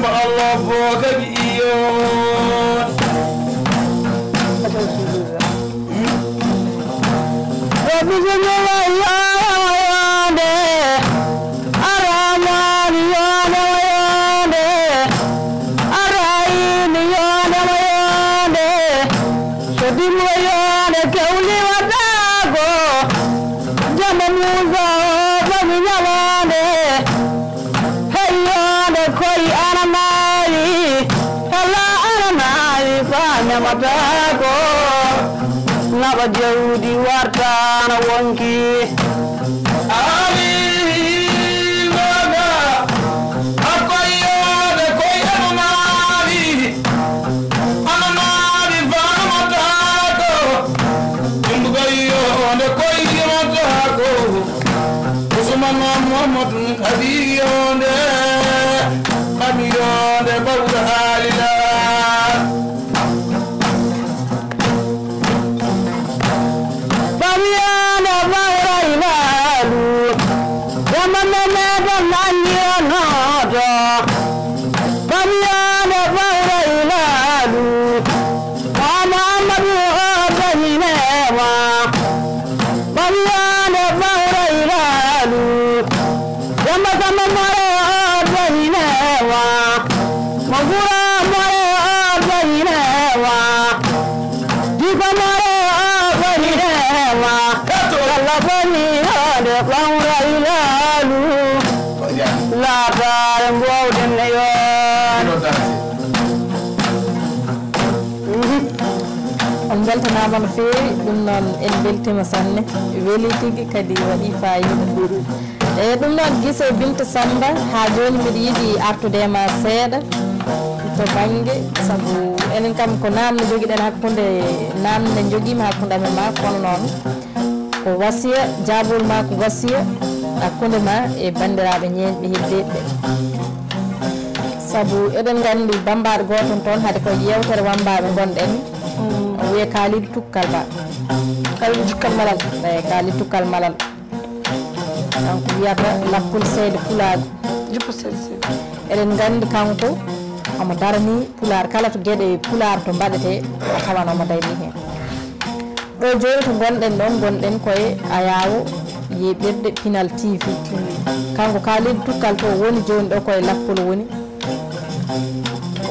Allah fof kadi iyo. Ko bisimilla yonde, Arahmani yonde, Arahimi yonde, so dimmo yonde kewli waɗɗa ko, jamma Musa o bami ñalande. Hey yonde koy ana maayi, hela ana maayi fa ñamata ko, naɓa jawdi warta ana wonki. Ali wada akoy yonde koy ana maayi, ana maayi fa ñamata ko, jumbuga yonde koy ñamata ko. Usman Muhammad Hadi yonde, bami yonde bawda alila. Bami yonde bawda ilalu, yamma meme don nanjiranoto. Bami yonde bawda ilalu, Muhammadu o bañinewa. Bami yonde bawda ilalu, Demba Samba Mare o bañinewa, Magura Mare o bañinewa, Diko Mare o bañinewa. Yalla bañinode bawda ilalu, laataare mbowden e yon. On mbeltanaama no feewi, ɗum noon en mbeltiima sanne, weli tigi kadi waɗi faayiida. E ɗum noon, Gise Binta Samba, haa jooni mbiɗa yiɗi artude e ma seeɗa to bannge, sabu enen kam ko naamne njogiɗen hakkunde, naamne njogiima hakkunde amen ma, kono noon ko wasiya, jaabol ma ko wasiya hakkunde ma e banndiraaɓe ñeeñɓe heddiiɓe ɓe. Sabu eɗen nganndi bammbaaɗo gooto toon, hade ko yeewtere wammbaaɓe ngonɗen, o wiyee Kaalid Tukkal Ba. Kaalid Tukkal Malal. Eeyi, Kaalid Tukkal Malal. Kanko wiyata lappol seede pulaagu. Jippo seede seede. Eɗen nganndi kanko omo darani pulaar, kala to geɗe pulaar to mbaɗetee, a tawan omo darii heen. Ɗo jooni to ngonɗen ɗo, ngonɗen koye ayaawo yeɓirde Pinal T V. Kanko Kaalid Tukkal to woni jooni ɗo koye lappol woni.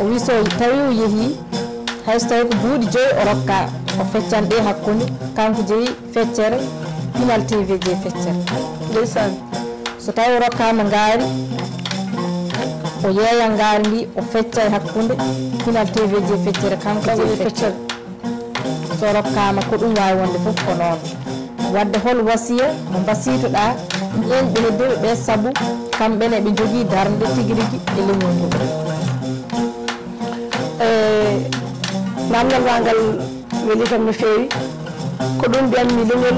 O wi so tawi o yehi, hay so tawi ko buuɗi joyi o rokka, o feccan ɗe hakkunde, kanko jeyi feccere, Pinal T V jeyi feccere. Ndeysaan. So tawi o rokkaama ngaari, o yeeya ngaari ndi, o fecca e hakkunde, Pinal T V jeyi feccere, kanko jeyi feccere. So rokkaama ko ɗum waawi wonde fof ko noon. Wadde hol wasiya mo mbasiytoɗaa ñeeñɓe heddiiɓe ɓe, sabu kamɓe ne ɓe njogii darnde tigi rigi e leñol ngol? E naamnal maa ngal weli kam no feewi. Ko ɗum mbiyatmi, leñol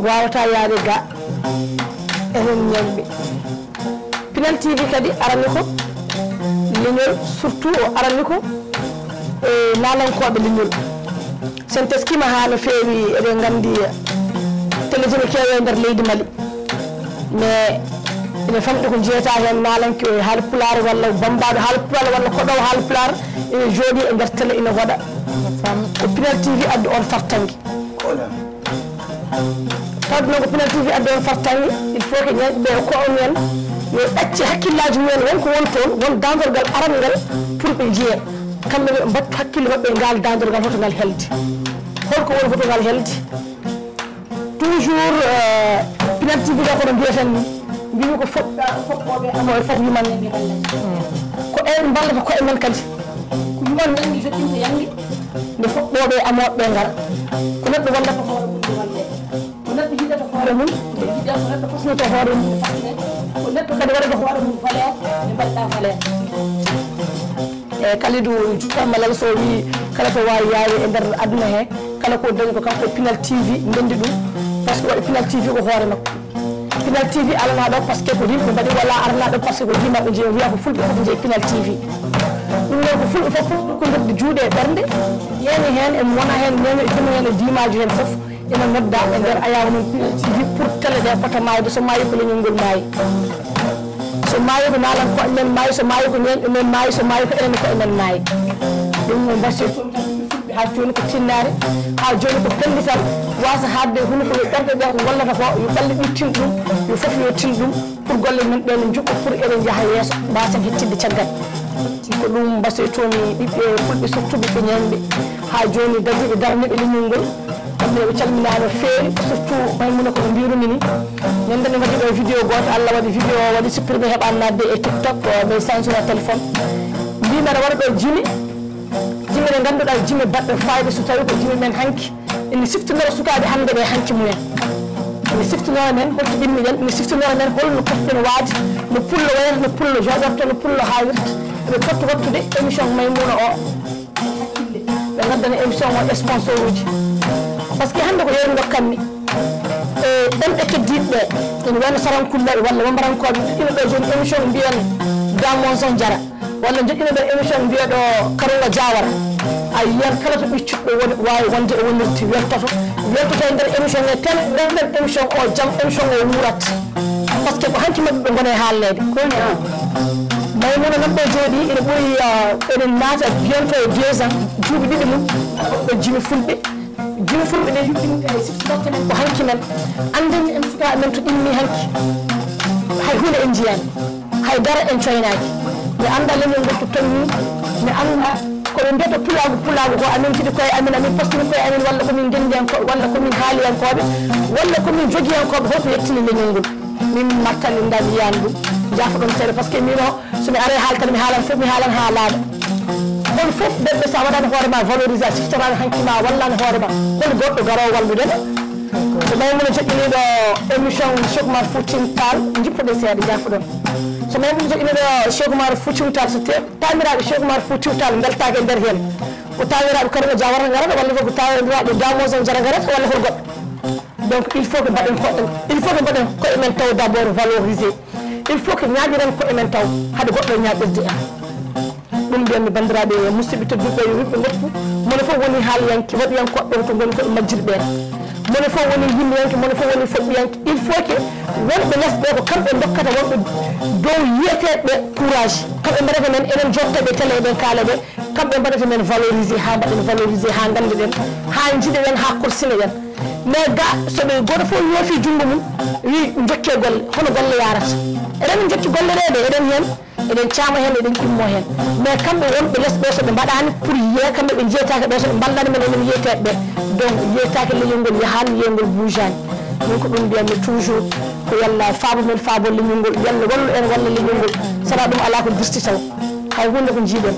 waawataa yahde ga enen ñeeñɓe. Pinal T V kadi arani ko leñol, surtout o arani ko e naalankooɓe leñol. So en teskiima haa no feewi, eɗen nganndi télévision keewi e nder leydi Mali, mais ene famɗi ko njeeyta heen naalanke o e haala pulaar walla bammbaaɗo haala pulaar walla koɗoowo haala pulaar ene jooɗii e nder télé ene waɗa. Ko Pinal T V addi oon fartaŋŋe. Tawde noon ko Pinal T V addi oon fartaŋŋe, il faut que ñeeñɓe ɓe e koye mumen yo ɓe ɗacce hakkillaaji mumen, won ko woni toon, won daandorgal arangal pour ɓe njiya. Kamɓe ne ɓe mbaɗta hakkille maɓɓe e ngaal daandorgal, hoto ngal helde. Hol ko woni, hoto ngal helde? Toujours, euh, Pinal T V ɗo kono mbiyeten ni, mbimi ko fof, fof ɓooɓe amoo e fof yuman. Ko en mballata koye men kadi. Ko yuman nangi joɗɗinta yangi. Nde fof ɓooɓe amooɓe ɓe ngara. Ko neɗɗo wallata hoore mum, nde wallee. Ko neɗɗo yiɗata hoore mum, nde yiɗee. Ko neɗɗo fasnata hoore mum, nde fasnee. Ko neɗɗo kadi waɗata hoore mum valeur, nde mbaɗɗaa valeur. E Kalidou Diouf Malal so wii kala to waawi yaawi e nder aduna he, kala ko dañi ko kanko e Pinal T V ndenndi ɗum, parce que waɗi Pinal T V ko hoore makko. Pinal T V alanaa ɗo parce que ko yimɓe mbaɗi, walla aranaa ɗo parce que ko yimɓe njeyi, wiya ko fulɓe fof njeyi Pinal T V. Ɗum noon ko fulɓe fof fof ko nder juuɗe e ɓernde, yeeni heen, en wona heen, neene e juma heen e diimaaji heen fof, ina nodda e nder ayaawo noon Pinal T V pour télé ɗe pota maayde, so maayi ko leñol ngol maayi. So maayi ko naalan koye men maayi, so maayi ko ñeen men maayi, so maayi ko enen koye men maayi. Ɗum no mbasiyee toon tan ɓiɓɓe fulɓe haa jooni ko tinnaare, haa jooni ko pellital, wasa haaɗde hunuko yo ɓerɗe ɗe ko ngollata ko, yo ɓalli ɗum tin ɗum, yo fof yo tin ɗum, pour golle men ɗe no njuɓɓa, pour eɗen njaha yeeso, mbasen hettinde caggal. Ko ɗum mbasiyee toon ɓiɓɓe fulɓe, surtout ɓiɓɓe ñeeñɓe, haa jooni dariiɓe daraniiɓe leñol ngol. Kamɓe ɓe calminaa no feewi, surtout Maymuna, kono mbirumi ni. Ñande nde mbaɗi ɗo vidéo gooto, Allah waɗi vidéo o waɗi supprimé, heɓaani naatde e TikTok, o ɓe sansura téléphone. Mbiimi aɗa waɗa ɗo jimi, jimi ɗe ngannduɗaa, jimi baɗɗe fayda, so tawii ko jimi men hanki. Ene siftinora sukaaɓe hannde ɓe hanki mumen. Ene siftinora men holto ɗimmiɗen, ene siftinora men holno potɗen waade, no pullo wayata, no pullo jooɗorto, no pullo haawirta. Eɓe potta wattude émission Maymuna o. Ɓe ngaddana émission o sponsor uji. Par ce que hannde ko yeru dokkatmi. E ɗemɗe keddiiɗe ɗe, ene wayno Sarankullaaɓe walla Wambarankooɓe, ina ɗo jooni émission mbiyen Dame Monson Jara, walla joɗɗina nder émission mbiyeɗo Karunga Jawara. A yiyan kala to ɓiccuɗo woni, waawi wonde e wonirde weltoto, weltoto e nder émission he, tel nder émission o jam émission o wuurat. Par ce que ko hanki maɓɓe ɓe ngoni e haalneede. Ko woni an? Maymuna nan ɗo jooɗi, ene ɓuri, ah, eɗen naata bientôt e deux ans, duuɓi ɗiɗi mum, ɗo jimi fulɓe. Jimi fulɓe ɗe yuɓɓini ɗe hay sifti dokke men ko hanki men. Anndini en sukaaɓe men to ɗimmi hanki. Hay huunde en njiyaani. Hay dara en coynaaki. Mi annda leñol ngol to tolni. Mi annda ko ɓe mbiyata pulaagu, pulaagu ko amin tigi koye amin, amin postini koye amin, walla ko min ngenndiyanko-, walla ko min haaliyankooɓe, walla ko min jogiyankooɓe, holko yettini leñol ngol. Min martani nda mi yiyaani ɗum. Jaafoɗon seeɗa, par ce que min o, so mi arii haal tan, mi haalan fof, mi haalan haa laaɓa. On fof, debbo, so a waɗaani hoore ma valorisé, a siftoraani hanki ma, a wallaani hoore ma, hol goɗɗo garoowo wallude ma? Ko Maymuna joɗɗiniiɗo émission Cheikh Oumar Foutiyou Tall, njippuɗen seeɗa, jaafoɗon. So Maymuna joɗɗiniiɗo Cheikh Oumar Foutiyou Tall, so te-, taaniraaɓe Cheikh Oumar Foutiyou Tall mbeltaaki e nder heen, ko taaniraaɓe Karuna Jawara ngarata, walla ko taaniraaɓe Dame Monson Jara ngarata, walla hol goɗɗo? Donc, il faut que mbaɗen koɗen, il faut que mbaɗen koye men taw d'abord valorisé. Il faut que ñaaƴiren koye men taw, hade goɗɗo ñaaƴirde en. Ɗum mbiyanmi, banndiraaɓe musidɓe tedduɓe, yo yimɓe ngoppu. Mone fof woni haaliyanke, waɗiyankooɓe ɓe to ngoni koye majjirɓe en. Mone fof woni yimmiyanke, mone fof woni foɓɓiyanke. Il faut que wonɓe les ɓe ko kamɓe ndokkata wonɓe dow yiyeteeɓe ɓe courage. Kamɓe mbaɗata men, enen jotta ɓe télé, eɗen kaala ɓe. Kamɓe mbaɗata men valorisé, haa mbaɗen valorisé, haa ngannduɗen, haa njiɗeɗen, haa korsinoɗen. Mais ga, so ɓe gooto fof yoofi junngo mum, wi jokke golle, hono golle yaarata? Eɗen njokki golle ɗe, ɗe eɗen heen, eɗen caama heen, eɗen ɗimmo heen. Mais kamɓe wonɓe les ɓe, so ɓe mbaɗaani pour yiyee, kamɓe ɓe njiyetaake ɓe, so ɓe mballani men, enen yiyeteeɓe ɓe. Donc, yiyetaake leñol ngol yahaani, leñol ngol buujaani. Min ko ɗum mbiyanmi toujours, ko yalla faabo men, faabo leñol ngol, yalla wallu en, walla leñol ngol. Sana ɗum alaa ko dirti taw. Hay huunde ko njiiɗen.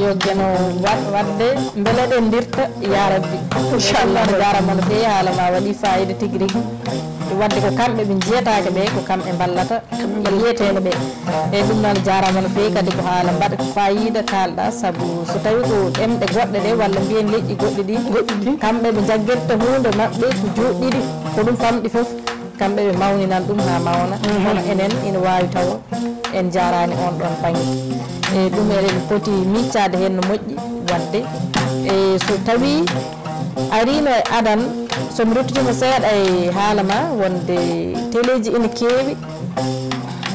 Yo Geno waɗ-, waɗde mbele ɗen ndirta, ya Rabbi. Inchallah. Ɗum noon, jaaraama no feewi, haala ma waɗi fayida tigi rigi. Waɗde ko kamɓe ɓe njiyetaake ɓe, ko kamɓe mballata ɓe yiyeteeɓe ɓe. E ɗum noon, jaaraama no feewi, kadi ko haala mbaɗa ko fayida kaalɗa, sabu so tawi ko ɗemɗe goɗɗe ɗe, walla mbiyen leƴƴi goɗɗi ɗi, goɗɗi ɗi, kamɓe ɓe njaggirta huunde maɓɓe ko juuɗe ɗiɗi, ko ɗum famɗi fof. Kamɓe ɓe mawninan ɗum haa mawna, mhm, kono enen ina waawi tawa en njaaraani oon ɗoon bannge. E ɗum eɗen poti miijaade heen no moƴƴi waɗde. E so tawii ariino e adan, so mi ruttiima seeɗa e haala ma wonde teleeji ina keewi,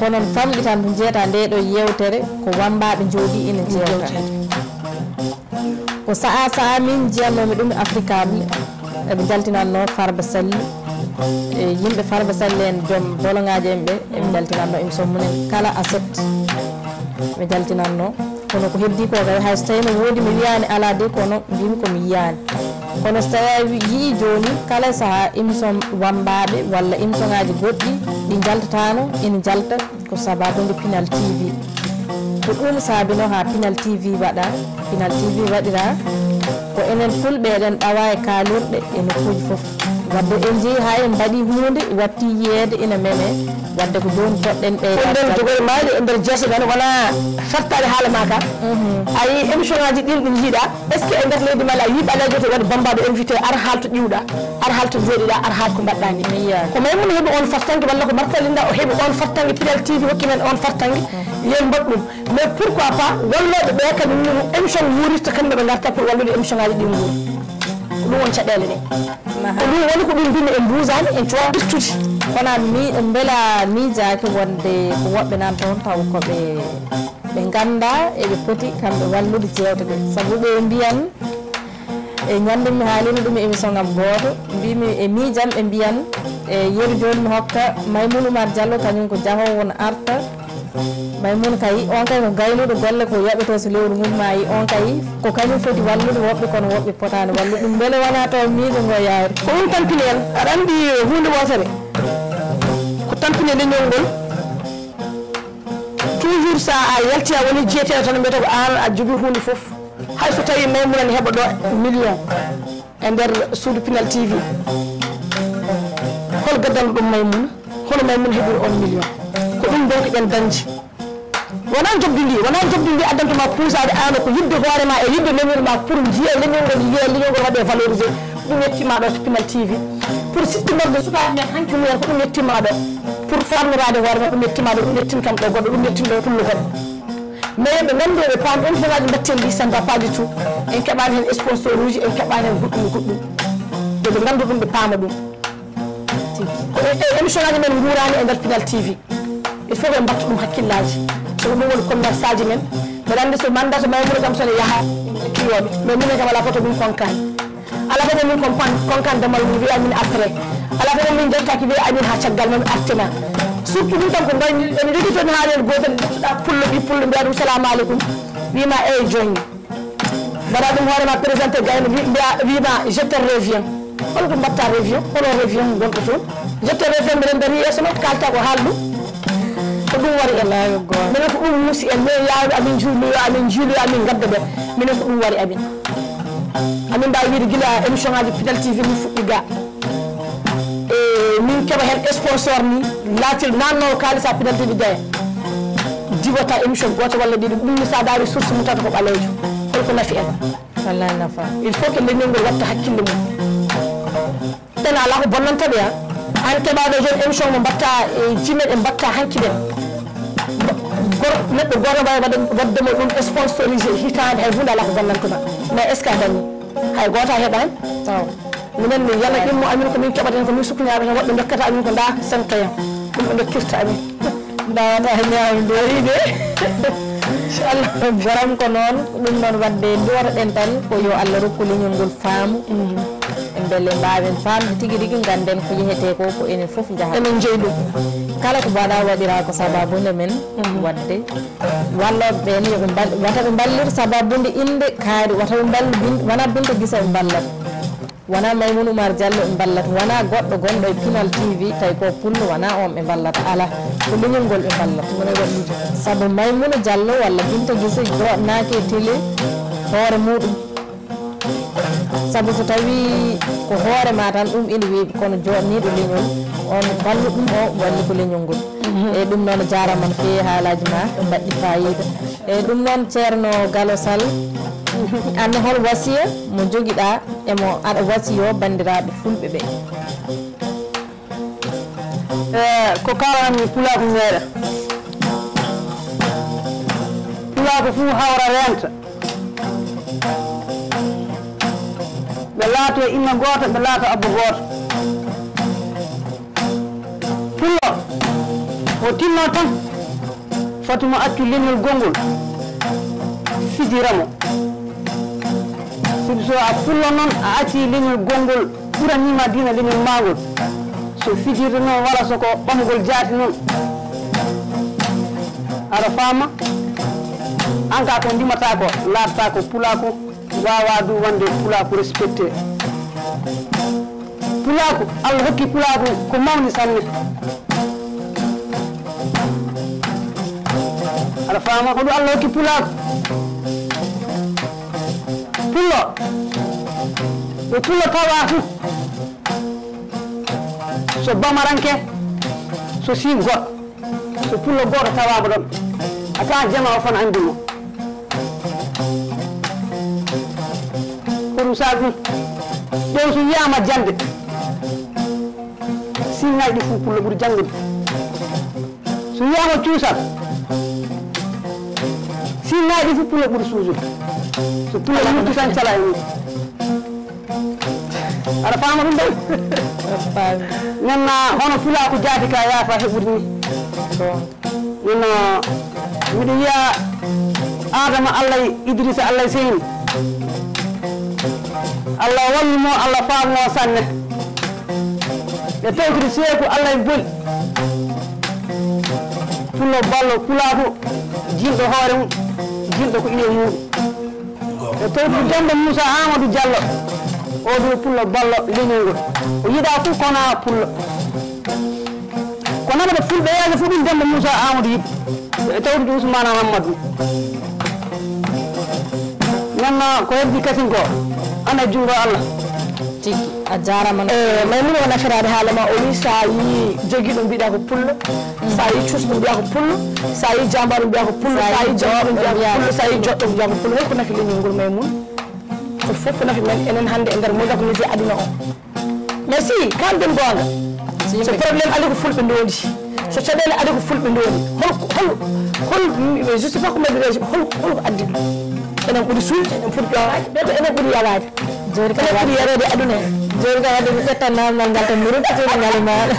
kono famɗi tan ko njiyata nde ɗo yeewtere ko wammbaaɓe njooɗii ina njeewta. Ko sahaa sahaa min njiyatnoomi ɗum e Afrikable, eɓe njaltinannoo Farba Sall. E yimɓe Farba Sall en, joom boloŋaaji en ɓe, eɓe njaltinannoo émission mumen kala aset. Ɓe njaltinannoo. Kono ko heddii ko kay, hay so tawii no woodi mi wiyaani alaa de, kono mbiymi ko mi yiyaani. Kono so tawii a wi-, yii jooni, kala sahaa émission wammbaaɓe walla émissionŋaaji goɗɗi ɗi njaltataano, ina njalta. Ko sabaabu nde Pinal T V. Ko ɗum saabinoo haa Pinal T V waɗaa. Pinal T V waɗiraa ko enen Fulɓe eɗen ɗawa e kaalirɗe e nokkuuji fof. Wadde en njehi haa en mbaɗi huunde, watti yiyeede ina meme. Wadde ko jooni poɗɗen ɓeydaade. Ko nden jogori maayde e nder jeese men, wonaa fartaade haala maa kaa. Mhm. A yii émission ŋaaji ɗin ɗi njiiɗaa. Est-ce que e nder leydi Mali a yii ɓaleejo to waɗi bammbaaɗo invité, ar haalto ƴiwɗaa, ar haalto njooɗiɗaa, ar haal ko mbaɗɗaa ni? Mi yiyaani. Ko Maymuna heɓi oon fartaŋŋe walla ko Marta Linda o heɓi oon fartaŋŋe, Pinal T V hokki men oon fartaŋŋe, yen mbaɗ ɗum. Mais pourquoi pas wallooɓe ɓe kadi no émission wuurirta, kamɓe ɓe ngarta pour wallude émission ŋaaji ɗi nguura. Ko ɗum woni caɗeele ɗe. Ko ɗum woni ko ɗum mbinmi en mbuujaani, en cuwaa firtude. Kono a mi mbela miijaaki wonde ko woɓɓe nan toon taw ko ɓe ɓe nganndaa eɓe poti kamɓe wallude jeewte ɗe, sabu ɓe mbiyan e ñande mi haalino ɗum e émission ngam gooto, mbimi e miijam ɓe mbiyan e yeru jooni mi hokka Maymouna Oumar Diallo, kañum ko jahoowo no arta. Maymouna kay, on kay ko gaynuɗo golle ko yoɓete so lewru mum maayi, on kay ko kañum foti wallude woɓɓe kono woɓɓe potaani wallude ɗum. Mbele wona taw miijo ngo yawri? Ko ɗum tampini en. Aɗa anndi huunde wootere ko tampini e leñol ngol. Toujours so a yalti a woni jeeteɗo tan mbiyata ko an a jogui hunde foof. Hay so tawi Maymuna ne heɓa ɗo million e nder suudu Pinal T V, hol gaddanɗo ɗum Maymuna? Hono Maymuna heɓiri on million? Ko ɗum donc ɓen dañji. Wona jobdi ndi, wona jobdi ndi addantuma puusade ano ko yidde hoore ma e yidde leñol ma pour jiya leñol ngol, yiya leñol ngol waɗe valorisé. Ko ɗum yettima ɗo to Pinal T V pour siftinorde sukaɓe men hanki mumen, ko ɗum yettima ɗo pour farnorade hoore ma, ɗum yettima ɗo, ɗum yettin kam ɗo goɗɗo, ɗum yettin ɗo pullo goɗɗo. Mais ɓe nganndi ɓe paam ɗum, fenaji mbatten ɗi, ça ne va pas du tout. En keɓani hen sponsoruji, en keɓani hen goɗɗum e goɗɗum. Ɓe ɓe nganndu ɗum, ɓe paama ɗum. Ko e, e émission aji men nguurani e nder Pinal T V. Il faut ɓe mbatta ɗum hakkillaji. So ko ɗum woni commerce aji men. Mbeɗa anndi so manda so Maymuna kam so ne yaha, kiwoɓe. Mais minen kam ala foto ɗum konkani. Ala foto min kon pan, konkan damal mum wiya min après. Ala foto min jettaki wiya amin ha caggal ma mi artina. Surtout ɗum kam ko mbaɗi, ene jogui toon haalel gotel, ƴettuɗa pullo, ɓi pullo, mbiya ɗum salamu aleykum. Wima eyyi joñi. Mbaɗa ɗum hoorema présenté gayno, wi-, mbiya, wima je te reviens. Hol ko mbatta reviens? Hono reviens gonɗo toon? Je te reviens, mbiɗen daari yeeso makko, kalta ko haal ɗum. Ko ɗum wari en. Minen ko ɗum muusi en. Min yaawi amin juuloyo, amin juuloyo, amin gadda ɓe. Minen ko ɗum wari amin. Amin mbawi wiide gila émission ngaji Pinal T V min fuɗɗi ga. E min keɓa hen sponsor ni, laatir nannowo kaalis ha Pinal T V gaya. Jiwata émission goto walla ɗiɗi, ɗum ni sa daari source mum tata ko ɓaleejo. Holko nafi en? Wallay nafa. Il faut que leñol ngol watta hakkille mum. Tan ala ko bonnanta ɓe, a. An keɓaɗo joni émission mo mbatta e jimeɗe mbatta hanki ɗen. Gor-, neɗɗo goto wawi waɗa, waɗde mo ɗum sponsorisé hitande, hay hunde ala ko bonnantuma. Mais est-ce que a dañi? Hay goto a heɓani. Taw. Minen min yala ɗimmo amin ko min keɓaten, ko min sukkuñaɓe tan, woɓɓe dokkata amin ko nda cinq ans. Ɗum ɓe dokkirta amin. Ndawata ñaami ndoori de. Inchallah. Goram ko noon, ɗum noon wadde nduwotoɗen tan ko yo Allah rokku leñol ngol faamu. Mhm. Mbele mbaawen faamde tigi rigi, ngannden ko yehete ko, ko enen fof njahata. Emin njeyi ɗum. Kala ko mbaɗa waɗira ko sababu nde men. Mhm. Wadde wallooɓe ɓeen yo ɓe mbal-, wata ɓe mballir sababu nde innde kaari, wata ɓe mballu bin-, wona Binta Gise ɓe mballat. Wona Maymouna Oumar Diallo ɓe mballat, wona goɗɗo gonɗo e Pinal T V, tawi ko pullo, wona on ɓe mballat, alaa, ko leñol ngol ɓe mballat. Sabu Maymouna Diallo walla Binta Gise jooɗnaaki e télé hoore muɗum. Sabu so tawi ko hoore ma tan ɗum ina weeɓi, kono jooɗniiɗo leñol, on balluɗum o walli ko leñol ngol. Mhm. E ɗum noon, jaaraama no feewi, haalaaji ma mbaɗɗi faayiida. E ɗum noon, Ceerno Galo Sall, an ne hol wasiya mo jogiɗa e mo aɗa wasiyo banndiraaɓe fulɓe ɓe? E, ko kalanmi pulaaku meeɗa. Pulaaku fuu hawra reenta. Ɓe laato inna goota, ɓe laato abba goota. Pullo o tinno tan, foti mo accu leñol gonngol fijira mo. Sibu so a pullo noon, a acci leñol gonngol ɓuranima diina leñol ma ngol. So fijirde noon, walla so ko ɓamgol jaati noon, aɗa faama? An ka ko ndimata ko, laatata ko pulaaku. Wawa du wonde pulaaku respecté. Pulaaku, Allah hokki pulaaku ko mawni sanne. Aɗa faama ko ɗum Allah hokki pulaaku? Pullo, ɗo pullo tawa fu, so bamaranke, so si goɗɗo. So pullo gooto tawaama ɗon, a tawan jama o fana anndi mo. Ko ɗum saabi ɗum. Ɗum so wiyaama jannde, siŋaaji ɗi fof pullo ɓuri janngude. So wiyaama cuusal, siŋaaji ɗi fof pullo ɓuri suusude. So pullo yurti tan cala e mum. Aɗa faama ɗum ɗon? Aɗa faami. Nganna hono pulaaku jaati ka yaafa heɓude ni. Ko. Nganna miɗo wiya Adama Allah Idrissa Allah Seyni. Allah wallu mo, Allah faabo mo sanne. E tawtude seeku Allah e boli. Pullo ballo pulaaku, jinɗo hoore mum, jinɗo ko iye muɗum. E tawtude Demba Moussa Amadou Diallo, o ɗo pullo ballo leñol ngol. O yiɗa fof kona pullo. Ko namata fulɓe yeeso fof ɗum Demba Moussa Amadou yiɗi. E tawtude Ousmane Amadou. Nanna ko heddi kasin ko. Ana e junngo Allah. Tigi, a jaaraama no. E, may min o nafiraade haala ma, o wi sa yi jogiiɗo mbiɗa ko pullo, sa yi cuusɗo mbiya ko pullo, sa yi jambaɗo mbiya ko pullo, sa yi jambaɗo mbiya ko pullo, sa yi joɗɗo mbiya ko pullo. Holko nafi leñol ngol may mun? Ko fof ko nafi men enen hannde e nder modernisé aduna o. Mais si, kalden goonga. So problème ari ko fulɓe ndondi. So caɗeele ari ko fulɓe ndondi. Hol, hol, hol, je sais pas comment dirais-je, hol, hol ko addi ɗum? Enen ɓuri suuɗde, enen ɓuri ƴooraade, ɓe ko enen ɓuri yawaade. Jooni kam enen ɓuri yareede e aduna he. Jooni kam wadde mi ƴetta namdal ngal tan mi ruttitina ngal e maaɗa.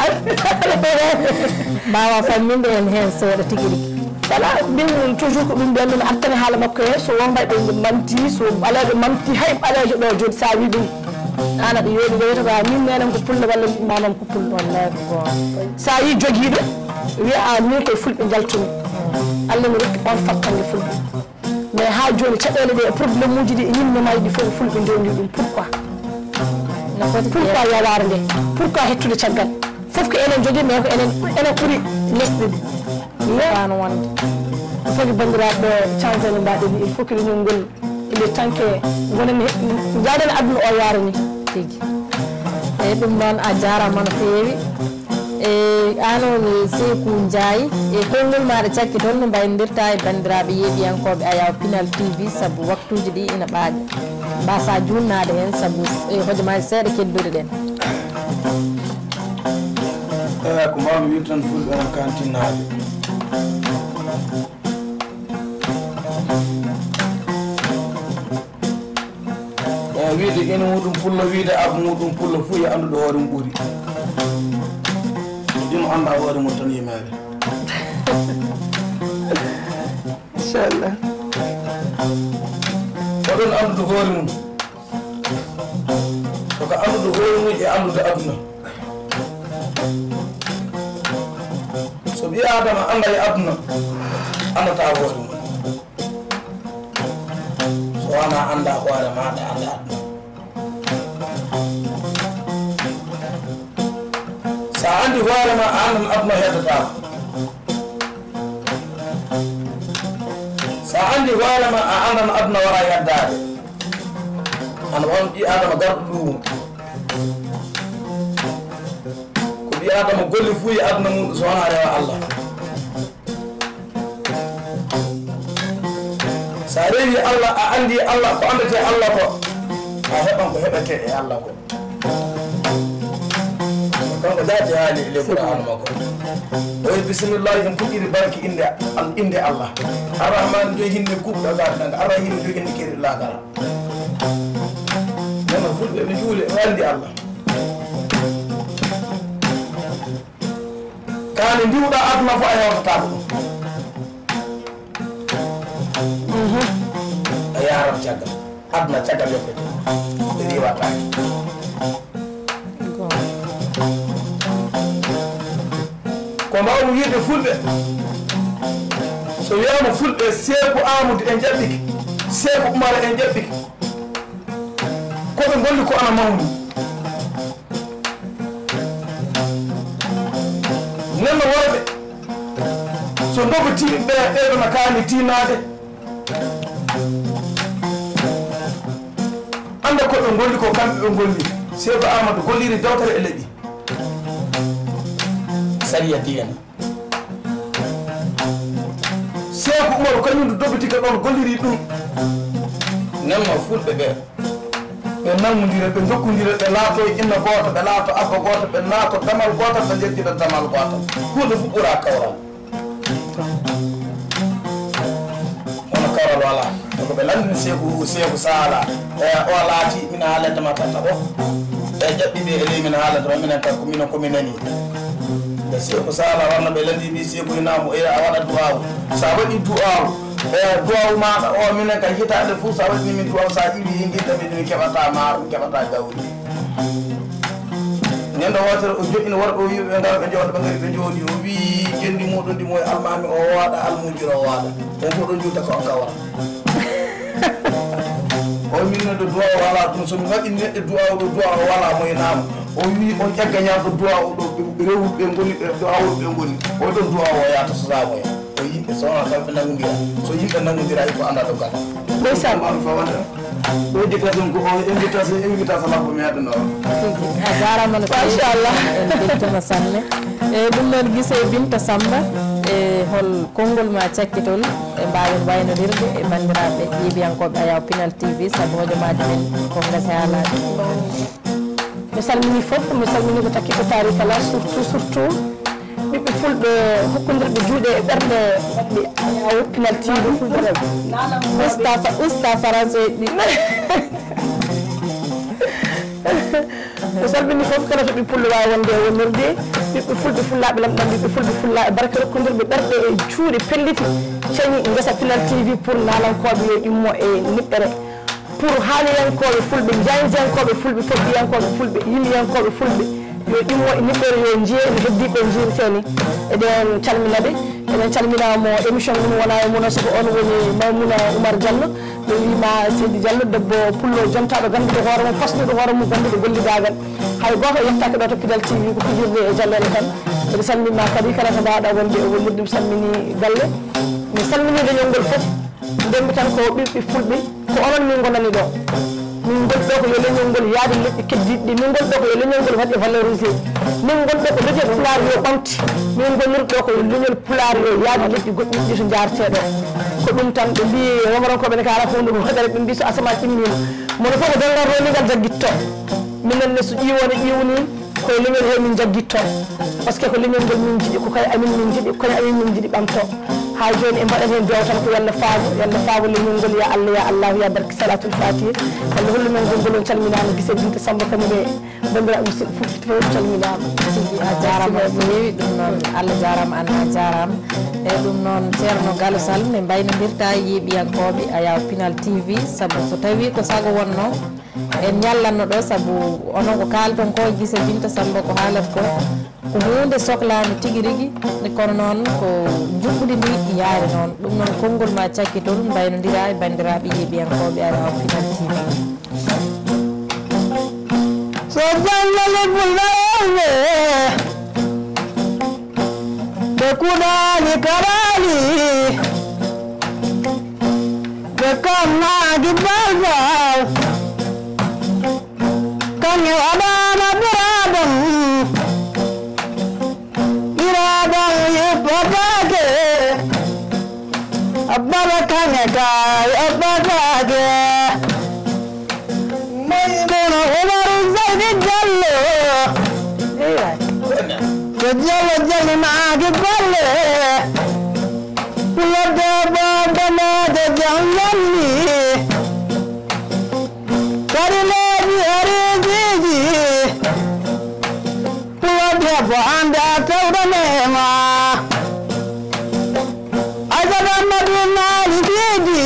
Mbaawa famminde en heen seeɗa tigi rigi. Voilà, min toujours ko ɗum mbiyatmi, mi artani haala makko he, so won mbayɓe ɓe manti, so ɓaleeɓe manti, hay ɓaleejo ɗo jooni sa wi ɗum, an aɗa yeeɗi ɗo wiyata ko a min neenen ko pullo walla min mamam ko pullo. Wallahi ko goonga. Sa yi jogiiɗo, wiya a min koye fulɓe njaltumi. Allah mi rokki on fakkande fulɓe. Mais haa jooni caɗeele ɗe e problème uji ɗi e yimɓe mayɗi fof ko fulɓe ndondi ɗum. Pourquoi? No foti pourquoi yawaare nde? Pourquoi hettude caggal? Fof ko enen jogii, mais ko enen, enen ɓuri lesɗe ɗi. Fano wonde. Il faut que banndiraaɓe ɓe changé no mbaɗen ni. Il faut que leñol ngol, il est temps que wonen he, njaaden aduna o yaara ni. Tigi. Eyi, ɗum noon a jaaraama no feewi. E, aan on Seeku Njaay, e konngol maaɗa cakki toon no mbayndirta e banndiraaɓe yeeɓiyankooɓe Ayaw Pinal T V sabu waktuuji ɗi ina ɓaaƴa. Mbasa juunnaade heen sabu, e, hojomaaji seeɗa kedduɗe ɗen. Eyi, ko mbawmi wiide tan, fulɓe ene kantinnaade. Eyi, wiide ina muɗum pullo, wiide ab muɗum pullo, fof yo anndude hoore mum ɓuri. Ɗum annda hoore mum tan yimere. Inchallah. Oɗon anndude hoore mum. Ko anndude hoore mum e anndude aduna. So ɓii Aadama annda e aduna, anndata hoore mum. So wona annda hoore ma, a annda aduna. Sa anndi hoore ma, a anndan aduna heddata. Sa anndi hoore ma, a anndan aduna wara yeddaade. Ana on ɓii Aadama garɗo luumo. Ko ɓii Aadama golli fuu e aduna mum so wona rewa Allah. Sa rewi Allah, a anndi Allah, ko anndete Allah ko, a heɓan ko heɓete e Allah ko. Kanko jaati haali e le Qur'an makko. O wi bisimillahi, en puɗɗiri barki innde, al-, innde Allah. Arrahman, joyi hinne kuuɓɗo gaade nanga. Arrahim, joyi hinne keri lagara. Nana fulɓe ɓe juule, ɓe anndi Allah. Kaani ndiwɗa aduna fof a hewtataako ɗum. Mhm. A yaran caggal. Aduna caggal yoppete. Ɓe riiwataake. Ko mbawmi wiide fulɓe. So wiyaama fulɓe, Seeku Aamadu en jaɓɓike. Seeku Umar en jaɓɓike. Ko ɓe ngolli ko ana mawni. Nenno worɓe, so ndogotii ɓe, ɓe ɓe no kaani tiinaade. Annda ko ɓe ngolli ko, kamɓe ɓe ngolli. Seeku Aamadu golliri dewtere e leƴƴi. Sariya diina. Seeku Umaru kañum ndu dobitika ɗon golliri ɗum. Nemma fulɓe ɓe. Ɓe nanngondira, ɓe njokkondira, ɓe laatoy inna gooto, ɓe laato abba gooto, ɓe naato damal gootal, ɓe njeddida damal gootal. Huunde fof ɓura kawral. Kono kawral wala. Ko ɓe lanndini Seeku, Seeku Saala. E, o laati, mina haalande ma tata o. E jaɓɓiɓe e ley min haalata ma, minen kam ko minen ko min nani. Ɓe Seeku Saala warno ɓe landi mbi Seeku ina mo era a waɗa du'aawu. Sa waɗi du'aawu, e du'aawu maɗa o, minen kam hitaande fof sa waɗini min du'aawu, sa iwi e ngirta min, min keɓata maaro, min keɓata gawri. Ñande wootere o joɗɗini worɓe o wiɓe ɓe ngara ɓe jooɗo, ɓe ngari ɓe jooɗi, o wi jondi muɗum ndi mo e almaami o waɗa, almujiro o waɗa. On fof ɗon juuta ko on kawra. O min neɗɗo du'a o wala ɗum, so mi waɗi neɗɗo du'a o ɗo du'a o wala mo e naama. O wi on ƴagga ñaamɗo du'a o ɗo ɓe rewuɓe ɓe ngoni, ɓe du'a o ɓe ngoni. O ɗon du'a o yaata so saaboya. O yimɓe so wona kamɓe nangondira. So yimɓe nangondira, il faut anda ɗo gala. Ndeysaan. Mbaɗo fa wonde. Ɗo jikka ɗum ko o invitation, invitation labbo mi aduna o. A jaaraama no feewi. Machallah. En mbeltoma sanne. E ɗum noon, Gise Binta Samba, e hol konngol ma cakkitol e mbaawen waynodirde e banndiraaɓe yeeɓiyankooɓe Ayaw Pinal T V, sabu hojomaaji men ko ngasi haalaaji. Mi salmini fof, mi salmini ko takki ko taari kala, surtout, surtout ɓiɓɓe fulɓe hokkondirɓe juuɗe e ɓerɗe maɓɓe. Ayaw Pinal T V, usta, usta français ɗi. Mi salmini fof kala to ɓiɓɓe pullo waawi wonde e wonirde, ɓiɓɓe fulɓe fullaaɓe lamɗam, ɓiɓɓe fulɓe fullaaɓe barke rokkondirɓe ɓerɗe e juuɗe pelliti, cañi ngesa Pinal T V pour naalankooɓe yo immo e niɓɓere. Pour haaliyankooɓe fulɓe, jayndiyankooɓe fulɓe, toɓɓiyankooɓe fulɓe, yimiyankooɓe fulɓe, yo immo e niɓɓere, yo njiye no heddiiɓe njiirtee ni. Eɗen calmina ɓe, eɗen calmina mo émission mum wona e mum, soko on woni Maymuna Oumar Diallo. Ɓe wima Seydi Diallo, debbo pullo jontaaɗo, ganduɗo hoore mum, fasnuɗo hoore mum, ganduɗo gollidaagal. Hay gooto yettaaki ɗo to Pinal T V, ko fijirde e jaleeɗe tan. Mbiɗa salmina kadi kala to mbaawɗa wonde e wonirde, mi salmini galle. Mi salmini leñol ngol fof. Ndemmi tan ko ɓiɓɓe fulɓe, ko onon min ngonani ɗo. Min ngoni ɗo ko yo leñol ngol yaadu leƴƴi keddiiɗi ɗi. Min ngoni ɗo ko yo leñol ngol waɗe valorisé. Min ngoni ɗo ko leñol Pulaar yo ɓamte. Min ngoniri ɗo ko yo leñol Pulaar yo yaadu leƴƴi goɗɗi ɗi to njaartee ɗo. Ko ɗum tan ɓe mbii, Romanonkooɓe ne kaala ko huunde ko hoɗere, ɓe mbii so asamaan immiima, mono fof ko denngal ronigal jaggitto. Minen ne so ƴiiwoone ƴiiwni, koye leñol he min jaggitto. Parce que ko leñol ngol min njiɗi, ko koye amin min njiɗi, koye amin min njiɗi ɓamto. Haa jooni en mbaɗat heen deewtal ko yo Allah faabo, yo Allah faabo leñol ngol, ya Allah, ya Allah, ya barke Salatul Fatiha. Allah hollu men ngol, ngol on calminaama, Gise Binta Samba kañum e banndiraaɓe musidɓe fof, fof calminaama. Tigi a jaaraama no feewi, ɗum noon Allah jaaraama, aan a jaaraama. E ɗum noon Ceerno Galo Sall, ne mbaynodirta yeeɓiyankooɓe Ayaw Pinal T V, sabu so tawii ko sago wonnoo, en ñallanno ɗo, sabu onon ko kaalton ko, Gise Binta Samba ko haalata ko, ko huunde soklaande tigi rigi, kono noon ko njuɓɓudi ndi yaari noon. Ɗum noon konngol ma cakkitol mbaynondira e banndiraaɓe yeeɓiyankooɓe Ayaw Pinal T V. So jallale fulɓe rewɓe, ɓe kuɗaali karaali, ɓe kamnaaki balbal, kaŋŋe waɗaama ɓiraadam, ɓiraadam yippataake, bala kaŋŋe ka yippataake. Maymuuna Umaru Seydi Jallo. Ko Jallo jalli maaki golle. Pulo debbo bonoojo jam jalli. Kadi leeɓi e rijiiji. Pulo debbo annda tawɗo neema. Ajaɓa Madu Maali Siidi,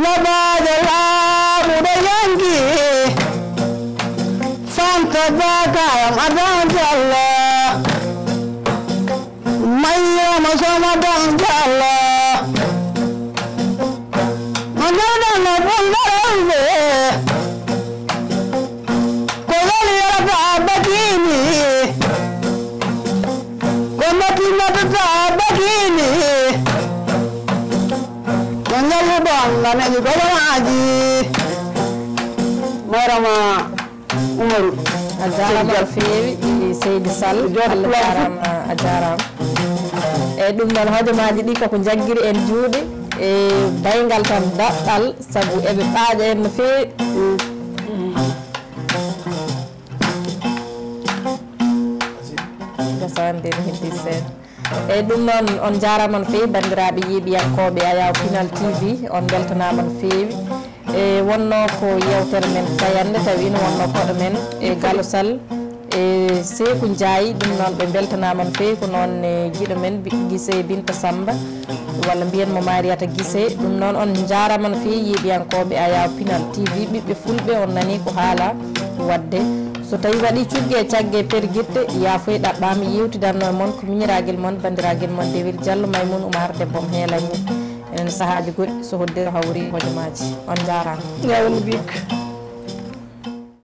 labaajo laaɓuɗo yonki, Fanta Bakayam Adan Jallo, Mayyama Soom Adan Jallo, mo ngarɗan no Fulɓe rewɓe, ko weli yarata bakini. Ko natti nattata bakini. Ko ñalluɗon nganeji gomoraaji. Marama Umaru. A jaaraama no feewi, Seydi Sall. Jooɗo Allah jaaraama, a jaaraama. Eyi, ɗum noon, hojomaaji ɗi koko njaggiri en juuɗe e bayngal tan daɗɗal, sabu eɓe ɓaaƴa en no feewi. Gasande ne heddi seeɗa. Eyi, ɗum noon, on njaaraama no feewi, banndiraaɓe yeeɓiyankooɓe Ayaw Pinal T V, on mbeltanaama no feewi. E wonno ko yewtere men fayannde, tawi ina wonno koɗo men e Galo Sall e Seeku Njaay. Ɗum noon, ɓe mbeltanaama no feewi. Ko noon e giɗo men Bi- Gise Binta Samba, walla mbiyen mo Mariyata Gise. Ɗum noon, on njaaraama no feewi, yeeɓiyankooɓe Ayaw Pinal T V, ɓiɓɓe fulɓe, on nani ko haala waɗde. So tawi waɗi cugge e cagge pergitte, yaafoy ɗaɓɓaama, yewtidanno e mon ko miñiragel mon, bandiraagel mon Dewel Diallo, Maymun Umar, debbo mo heelanmi. Enen sahaaji goɗɗi, so hoddiro hawri hojomaaji. On njaaraama. Yawon bik.